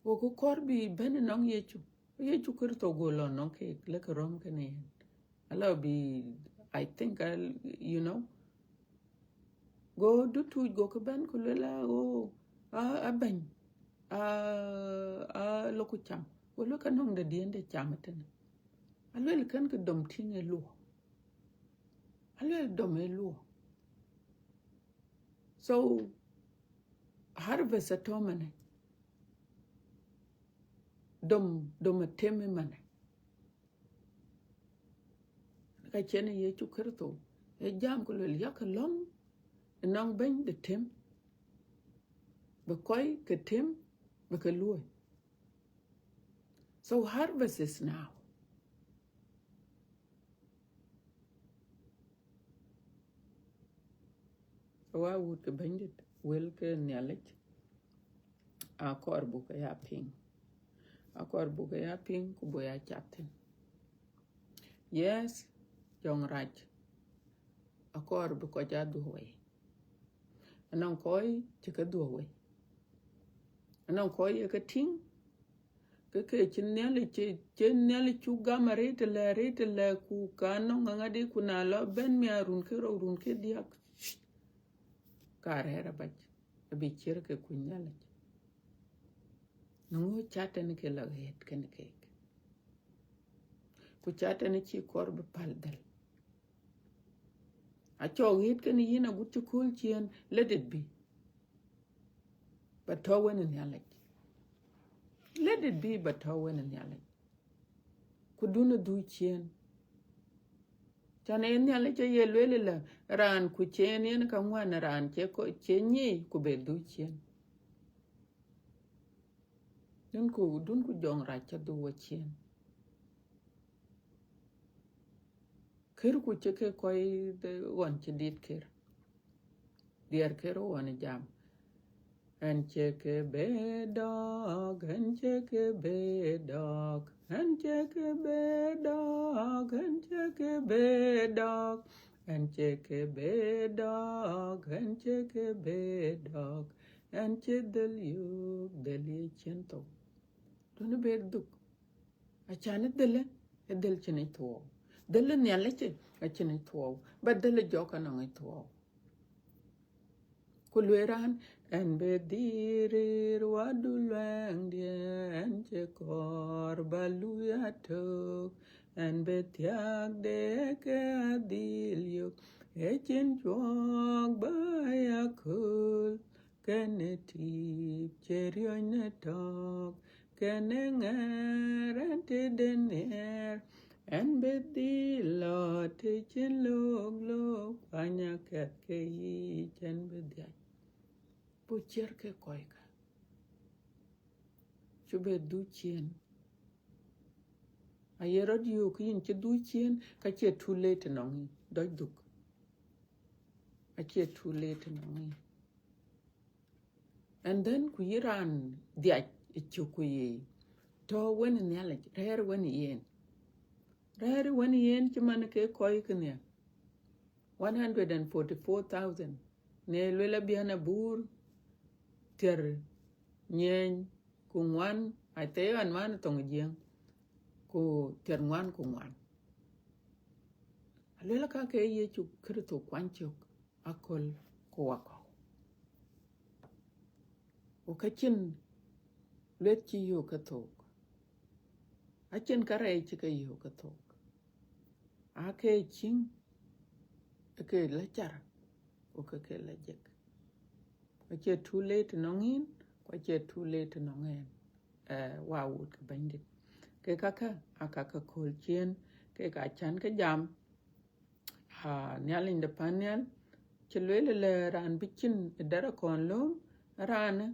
go kë kɔɔr bï bɛ̈n ënɔŋ Yecu. Yecu Kërtho go lɔ nɔŋ keek, lek röm kënë yen. Ala bï, I think, I, you know, go dutuuc go ke bɛ̈n ku luel a, o, a, a bɛ̈ny, a, a lok ku cam. Go luel ka nɔŋ de diɛn de cam ëtënë. Aluel kën ke dom tïŋ ë luɔk. Aluel dom ë luɔk. So, harvest atɔ̈ manë. Dom, dom atem ë manë. Ka cïn Yecu Kërtho ë jam ku luel, yak lɔ̈ŋ ënɔŋ bɛ̈ny de tem, bï kɔc ke tem bï ke luɔ̈i. So harvest is now. Wa wut ke Bɛ̈nydït, wël ke Nhialic, akɔɔr buk ya piŋ. Akɔɔr buk ya piŋ, ku buk ya cath thïn. Yes, jɔŋ rac, akɔɔr bï kɔc aa dhuɔ̈k wei. Anɔŋ kɔc cï ke dhuɔ̈k wei. Anɔŋ kɔc ye ke tïŋ, ke ke cï Nhialic, cï, cï Nhialic cuk gam arëët ëlë, arëët ëlë, ku ka nɔŋ aŋadï, ku na lɔ bɛ̈n mia run ke rou, run ke diäk, ka rɛ̈ɛ̈r abac, abï ciër ke kuc Nhialic. Në ŋö cath tënë ke la ɣet kënë keek. Ku cath tënë cï kɔɔr bï päl dhël. Acɔk ɣet kënë yïn agut cï kööl ciëën, let it be. Ba tɔ̈ wën ë Nhialic. Let it be, ba tɔ̈ wën ë Nhialic. Ku dun ë dhuk ciëën. Can ee Nhialic aye lueel ëlä, raan ku ciëën yen ka ŋuan, raan cie ko, cie nyic ku be dhuk ciëën. Dun ku, dun ku jɔŋ rac ca dhuk wɔ ciëën. Kër ku cï ke kɔc de ɣɔn cï dit kër. Diɛɛr kër ɣɔn ë jam. Ɣɛn cie ke be dɔ̈k, ɣɛn cie ke be dɔ̈k, ɣɛn cie ke be dɔ̈k, ɣɛn cie ke be dɔ̈k, ɣɛn cie ke be dɔ̈k, ɣɛn cie ke be dɔ̈k, ɣɛn cie dhël yök, dhël ye cïn thou. Duɔ̈në be dhuk. Acan ë dhëlë, ë dhël cïn yic thuɔɔu. Dhël ë Nhialic ë, acïn yic thuɔɔu. Ba dhël ë jɔk anɔŋ yic thuɔɔu. Ku lueel raan, ɣɛn bï dhil rëër wadu luɛɛŋdiɛ̈, ɣɛn cï kɔɔr ba luui atök, ɣɛn bï thiääk de ke adhil yök, ë cïn cuɔɔk ba ya kööl, kënë tïp cï riɔ̈c në tɔ̈k, kënë ŋɛɛr ɣɛn tëde nhiɛɛr, ɣɛn bï dhil lɔ të cïn lok lok, kuany akɛ̈th ke yic ɣɛn bï dhiac. Buk ciër ke kɔckä. Cuk be dhuk ciëën. Aye rɔt yök yïn cï dhuk ciëën, ka cie too late ënɔŋ yïn. Dɔc dhuk. Acie too late ënɔŋ yïn. And then ku yï raan dhiac ë cök ku ye tɔ̈ wën ë Nhialic, rɛ̈ɛ̈r wën ë yen. Rɛ̈ɛ̈r wën ë yen cï man ke kɔc kënë. One hundred and forty-four thousand. Në luel abiɛn abur, thiër nyiɛɛny ku ŋuan, I think ɣɛn man thoŋ Jiëëŋ, ku thiër ŋuan ku ŋuan. Aluel ka ke Yecu Kërtho kuany cök aköl ku wakɔ̈u. Ku ka cïn lueth cï yök ke thok. Acïn kärɛc cï ke yök ke thok. Aa ke ciëŋ, ë ke la car, ku ke ke la jek. Acie too late nɔŋ yïn, ku acie too late nɔŋ ɣɛn, eh, wa wut ke Bɛ̈nydït. Ke kakä, aa kakä kööl ciëën, ke ka cän ke jam, ah, Nhialic de pan nhial, cï lueel ëlë raan bï cïn ë dɛ̈t akɔn lööm, raanë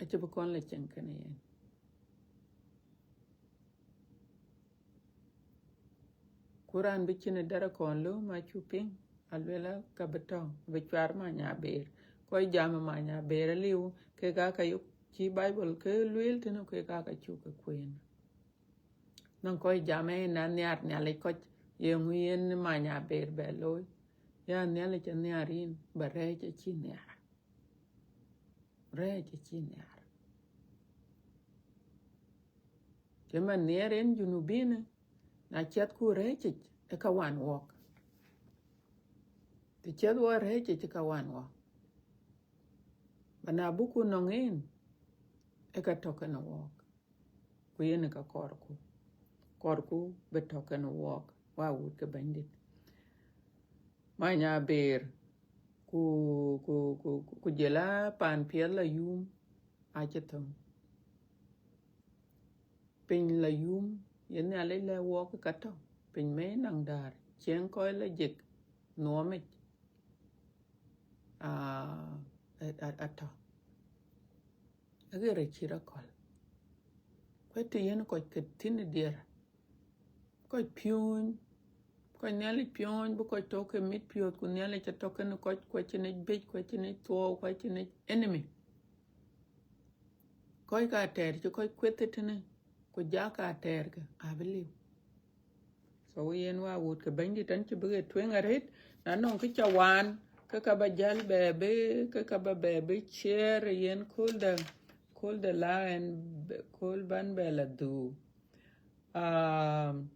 acï bï kɔn la cieŋ kenë yen. Ku raan bï cïn ë dɛ̈t akɔn lööm acuk piŋ, aluel ka bï tɔ̈, bï cuar many aber. Kɔc jam ë many aber aliu, kek aa ka yök cï Bible ke lueel tënë, kek aa ka cuk ke kueen. Nɔŋ kɔc jam ë na nhiaar Nhialic kɔc, yeŋö yen many aber bɛ looi? Ya Nhialic anhiaar yïn, ba rɛ̈ɛ̈c acï nhiaar. Rɛ̈ɛ̈c acï nhiaar. Cï man nhiɛɛr en Junubin, na ciɛthku rɛ̈ɛ̈cic ë ka wan wɔɔk. Të ciɛth wɔ rɛ̈ɛ̈cic ë ka wan wɔɔk. Ba na buku nɔŋ en, ë ka tɔ̈ kenë wɔɔk. Ku yen ë ka kɔɔrku. Kɔɔrku bï tɔ̈ kenë wɔɔk, wa wut ke Bɛ̈nydït. Many aber, ku, ku, ku, ku, ku jël a pan piɛth la yum, acï thöŋ. Piny la yum, ye Nhialic lɛ̈k wɔɔk ka tɔ̈, piny mei naŋ däär, cieŋ kɔc la jek, nuɔmic, ah, a, a, atɔ̈. Aɣer acït akɔ̈l. Kuɛ̈t të yen kɔc ke thïn ë diɛɛr. Kɔc piööny, kɔc Nhialic piööny, bï kɔc tɔ̈ ke mit piɔ̈ɔ̈th, ku Nhialic atɔ̈ kenë kɔc, ku acïn yic biëc, ku acïn yic thuɔɔu, ku acïn yic enemy. Kɔc ka tɛɛr cï kɔc kueth ëtënë, ku jak ka tɛɛrkë, abï liu. So yen wa wut ke Bɛ̈nydït, an cï bï ɣet tueŋ arëët, na nɔŋ kë ca waan, ke ka ba jäl bɛ bï, ke ka ba bɛ bï ciɛɛr yen kööldä, kööldä la ɛn bɛ-, kööl ban bɛ la dhuu. Um,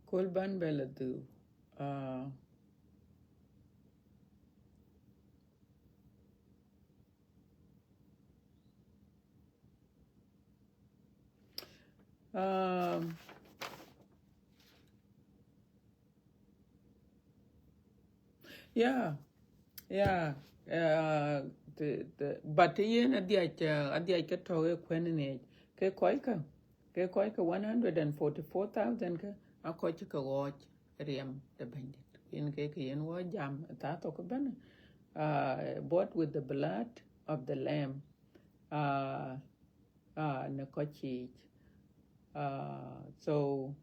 kööl ban bɛ la dhuu. Uh, Um, yeah, yeah, uh, the, the, but yen adhiac, uh, adhiac ke tɔ̈ ë kuɛ̈n ë nhiɛc. Ke kɔckë, ke kɔckë one hundred and forty-four thousand kë, aa kɔc cï ke ɣɔɔc riɛm de Bɛ̈nydït. Yen ke, ke yen wɔ jam ë thaa thok ëbɛ̈n, uh, bought with the blood of the Lamb. Uh, uh, në kɔc yiic. Uh, so,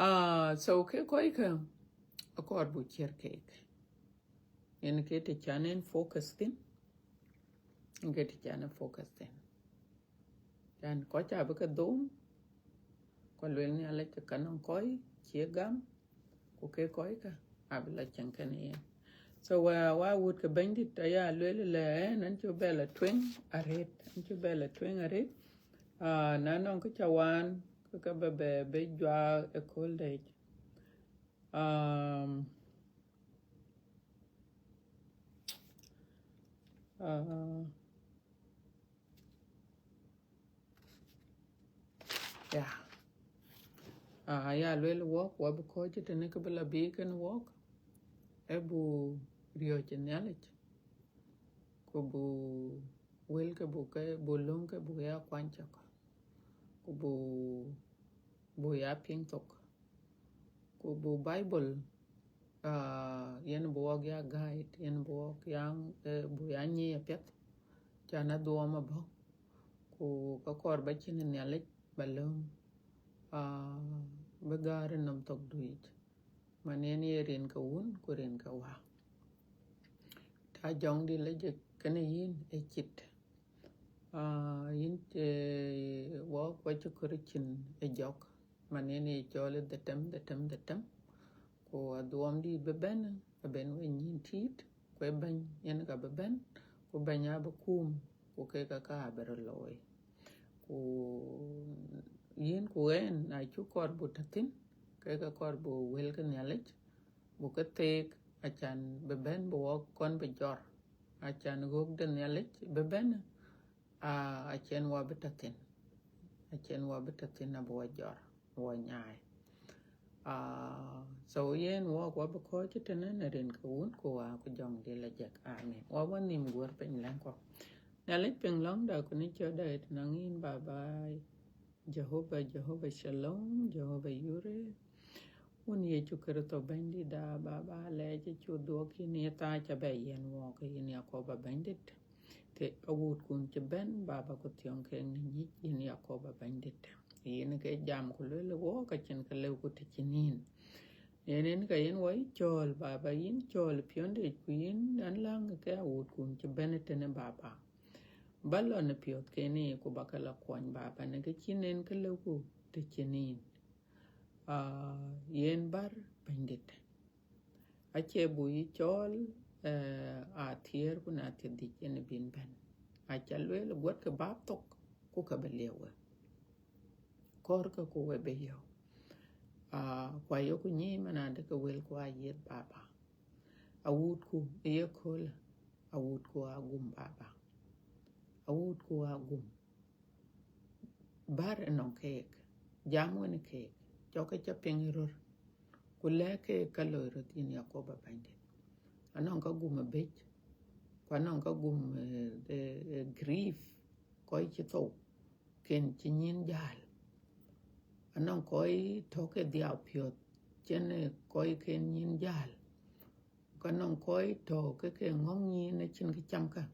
uh, so ke kɔckë akɔɔr buk ciɛ̈r keek. Yen ke të can en focus thïn, yen ke të can en focus thïn. Yan kɔc abï ke dhom, ku luel Nhialic ke ka nɔŋ kɔc cie gam, ku ke kɔckë abï la cieŋ kenë yen. So wa, wa wut ke Bɛ̈nydït aya luel lɛ ɛn, an cï bɛ la tueŋ arëët, an cï bɛ la tueŋ arëët. Ah, na nɔŋ kë ca waan, ke ka bɛ bɛ bï juak ë kööldä yic. Um, uh, yeah. Ah, ya luel wɔk, wa bï kɔc tënë ke bï la bï kenë wɔk, ë bu riɔ̈ɔ̈c ë Nhialic, ku bu wël ke bu ke, bu löŋ ke bu ya kuany cök, ku bu, bu ya piŋ thok. Ku bu Bible, ah, yen bu wɔk ya guide, yen bu wɔk ya, eh, bu ya nyic apiɛth, can adhuɔɔm abɔ̈. Ku ka kɔɔr ba cïn Nhialic ba lööm, ah, bï gäär ë nɔm thok duic. Man yen ye rin ke Wun ku rin ke Wä. Ta jɔŋdï la jek kenë yïn ë cït. Ah, yïn, eh, wɔk wa cï kɔɔr cin ë jɔk. Man yen ye cɔl ë dhetem, dhetem, dhetem. Ku adhuɔɔmdït bï bɛ̈n, abï we nyïn tït, ku ë bɛ̈ny yen ka bï bɛ̈n, ku bɛ̈ny abï kum, ku kek ka ka abï röt looi. Ku yïn ku ɣɛn, na cuk kɔɔr buk tɔ̈ thïn, ke ke kɔɔr buk wël ke Nhialic, buk ke theek, acan bï bɛ̈n bï wɔk kɔn bï jɔr, acan ɣöök de Nhialic bï bɛ̈n, aa, acïn wɔ bï tɔ̈ thïn, acïn wɔ bï tɔ̈ thïn abï wɔ jɔr, wɔ nyaai. Aa, so yen wɔk wɔ bï kɔc tënë në rin ke Wun ku Wä ku Jɔŋdït Lajik. Amin. Wɔ wɔ nhïïm guɔ̈r piny lɛ̈ŋ kɔ̈k. Nhialic piŋ lɔ̈ŋda ku në cɔ̈tda ë tënɔŋ yïn, Baba Jehovah, Jehovah Shalom, Jehovah Yire. Wun Yecu Kërtho Bɛ̈nydïtda, Baba, lɛc ë cu dhuɔ̈k yïn ye thaa ca bɛ yiɛ̈n wɔɔk, yïn Yakoba Bɛ̈nydït. Ke awuutkun cï bɛ̈n, Baba, ku thiɔ̈ŋ kek në nyic, yïn Yakoba Bɛ̈nydït. Yïn ke jam ku lueel wɔɔk acïn kë lëuku të cïn yïn. Yen yen ka yïn wɔ yï cɔɔl, Baba, yïn cɔɔl piɔ̈ndic, ku yïn ɣɛn läŋ ke awuutkun cï bɛ̈n ëtënë, Baba. Ba lɔ në piɔ̈ɔ̈th keni ku ba ke la kuɔny, Baba, në kë cïn en kë lëuku të cïn yïn. Aa, yen bär Bɛ̈nydït. Acie buk yï cɔɔl, ee, athiëër ku na thiërdhïc yen bïn bɛ̈n. Aca lueel guɔ̈tkë bap thok ku ke bï liëu we. Kɔɔrkë ku we bï yɔ̈u. Aa, ku ayeku nyic man adë ke wëlku ayieth, Baba. Awuutku ë ye köölë, awuutku agum, Baba. Awuutku agum. Bär ënɔŋ keek, jam wenë keek, cɔk ke ca piŋ ë röt, ku lɛ̈k keek ka loi röt, yïn Yakoba Bɛ̈nydït. Anɔŋ ka gum abëc, ku anɔŋ ka gum, ee, ee, ee, grief, kɔc cï thou, ken cï nyïn jäl. Anɔŋ kɔc tɔ̈ ke dhiau piɔ̈ɔ̈th, cïn, ee, kɔc ken nyïn jäl. Ku anɔŋ kɔc tɔ̈ ke ke ŋɔ̈ŋ nyïn acïn kë camkë.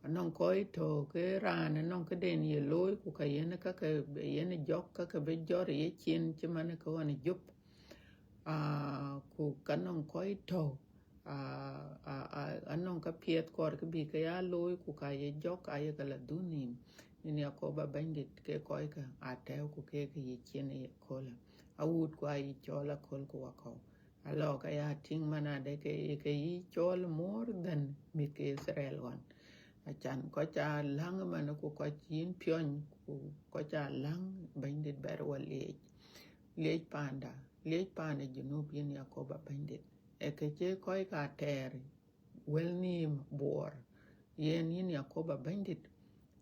Anɔŋ kɔc tɔ̈ ke raan anɔŋ këden ye looi, ku ka yen ka ke yen jɔk, ka ke bï jɔr ye cin cï man ke ɣɔn ë jop. Aa, ku ka nɔŋ kɔc tɔ̈, aa, aa, aa, anɔŋ ka piɛth kɔɔr ke bï ke ya looi, ku ka ye jɔk, aye ke la dhuk nïïm. Yïn Yakoba Bɛ̈nydït, ke kɔckë atɛ̈ɛ̈u, ku keek ye cin ye köölë. Awuutku ayï cɔɔl aköl ku wakɔ̈u. Alɔ ka ya tïŋ man adë ke, ke yï cɔɔl more than mïth ke Israel ɣɔn. Acan kɔc aa läŋ ëmën, ku kɔc yïn piɔ̈ny, ku kɔc aa läŋ, Bɛ̈nydït, bɛ̈r wɔ liec. Liec paanda, liec paan ë Junub, yïn Yakoba Bɛ̈nydït. Ee kë cï kɔc ka tɛɛr wël nïïm Bor, yen yïn Yakoba Bɛ̈nydït,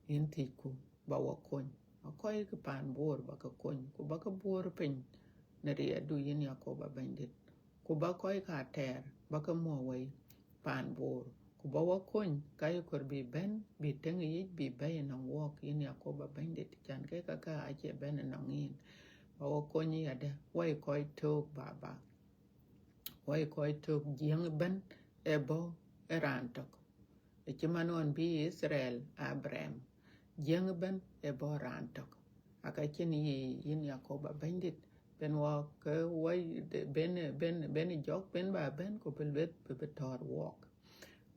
yïn thiëcku ba wɔ kony. Akɔc ke paan Bor ba ke kony, ku ba ke buɔɔr piny në riɛldu, yïn Yakoba Bɛ̈nydït. Ku ba kɔc ka tɛɛr ba ke muɔ̈k wei paan Bor, ku ba wɔ kony, ka ye kɔɔr bï bɛ̈n, bï tëŋ yic, bï bɛ̈i ënɔŋ wɔɔk, yïn Yakoba Bɛ̈nydït, can ke ka ka acie bɛ̈n ënɔŋ yïn. Ba wɔ kony yadë, wɔ ye kɔc tök, Baba. Wɔ ye kɔc tök, Jiëŋ ëbɛ̈n ë bɔ̈ ë raan tök. Ë cï man ɣɔn bï Israel, Abraham, Jiëŋ ëbɛ̈n ë bɔ̈ raan tök. Aka cïn yï, yïn Yakoba Bɛ̈nydït, ben wɔ ke wɔ, ben, ben, ben jɔk, ben ba bɛ̈n, ku bï lueth bï, bï tɔ̈ɔ̈r wɔɔk.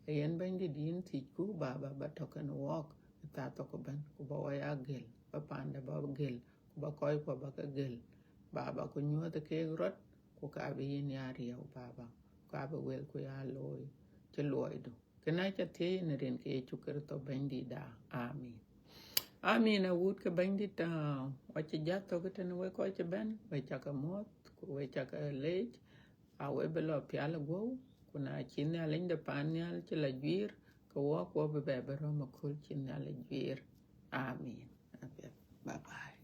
Yen Bɛ̈nydït, yïn thiëcku, Baba, ba tɔ̈ kenë wɔɔk ë thaa thok ëbɛ̈n, ku ba wɔ ya gël, ba paanda ba gël, ku ba kɔckuɔ ba ke gël, Baba, ku nyuɔ̈th keek rɔt, ku ka bï yïn ya riɛu, Baba, ku ka bï wëlku ya looi cï luɔidu. Kënë aca thiëëc në rin ke Yecu Kërtho Bɛ̈nydïtda. Amin. Amin. Awuut ke Bɛ̈nydït, aa, wɔ cï jäl thök tënë wek kɔc cï bɛ̈n, wek cakë muɔ̈th, ku wek cakë leec, aa, wek bï lɔ pial ë guɔ̈u, ku na cï Nhialic de paan nhial cï la juiir, ke wɔɔk wɔ bï bɛ bï röm aköl cï Nhialic juiir. Amin. Apiɛth. Bye bye.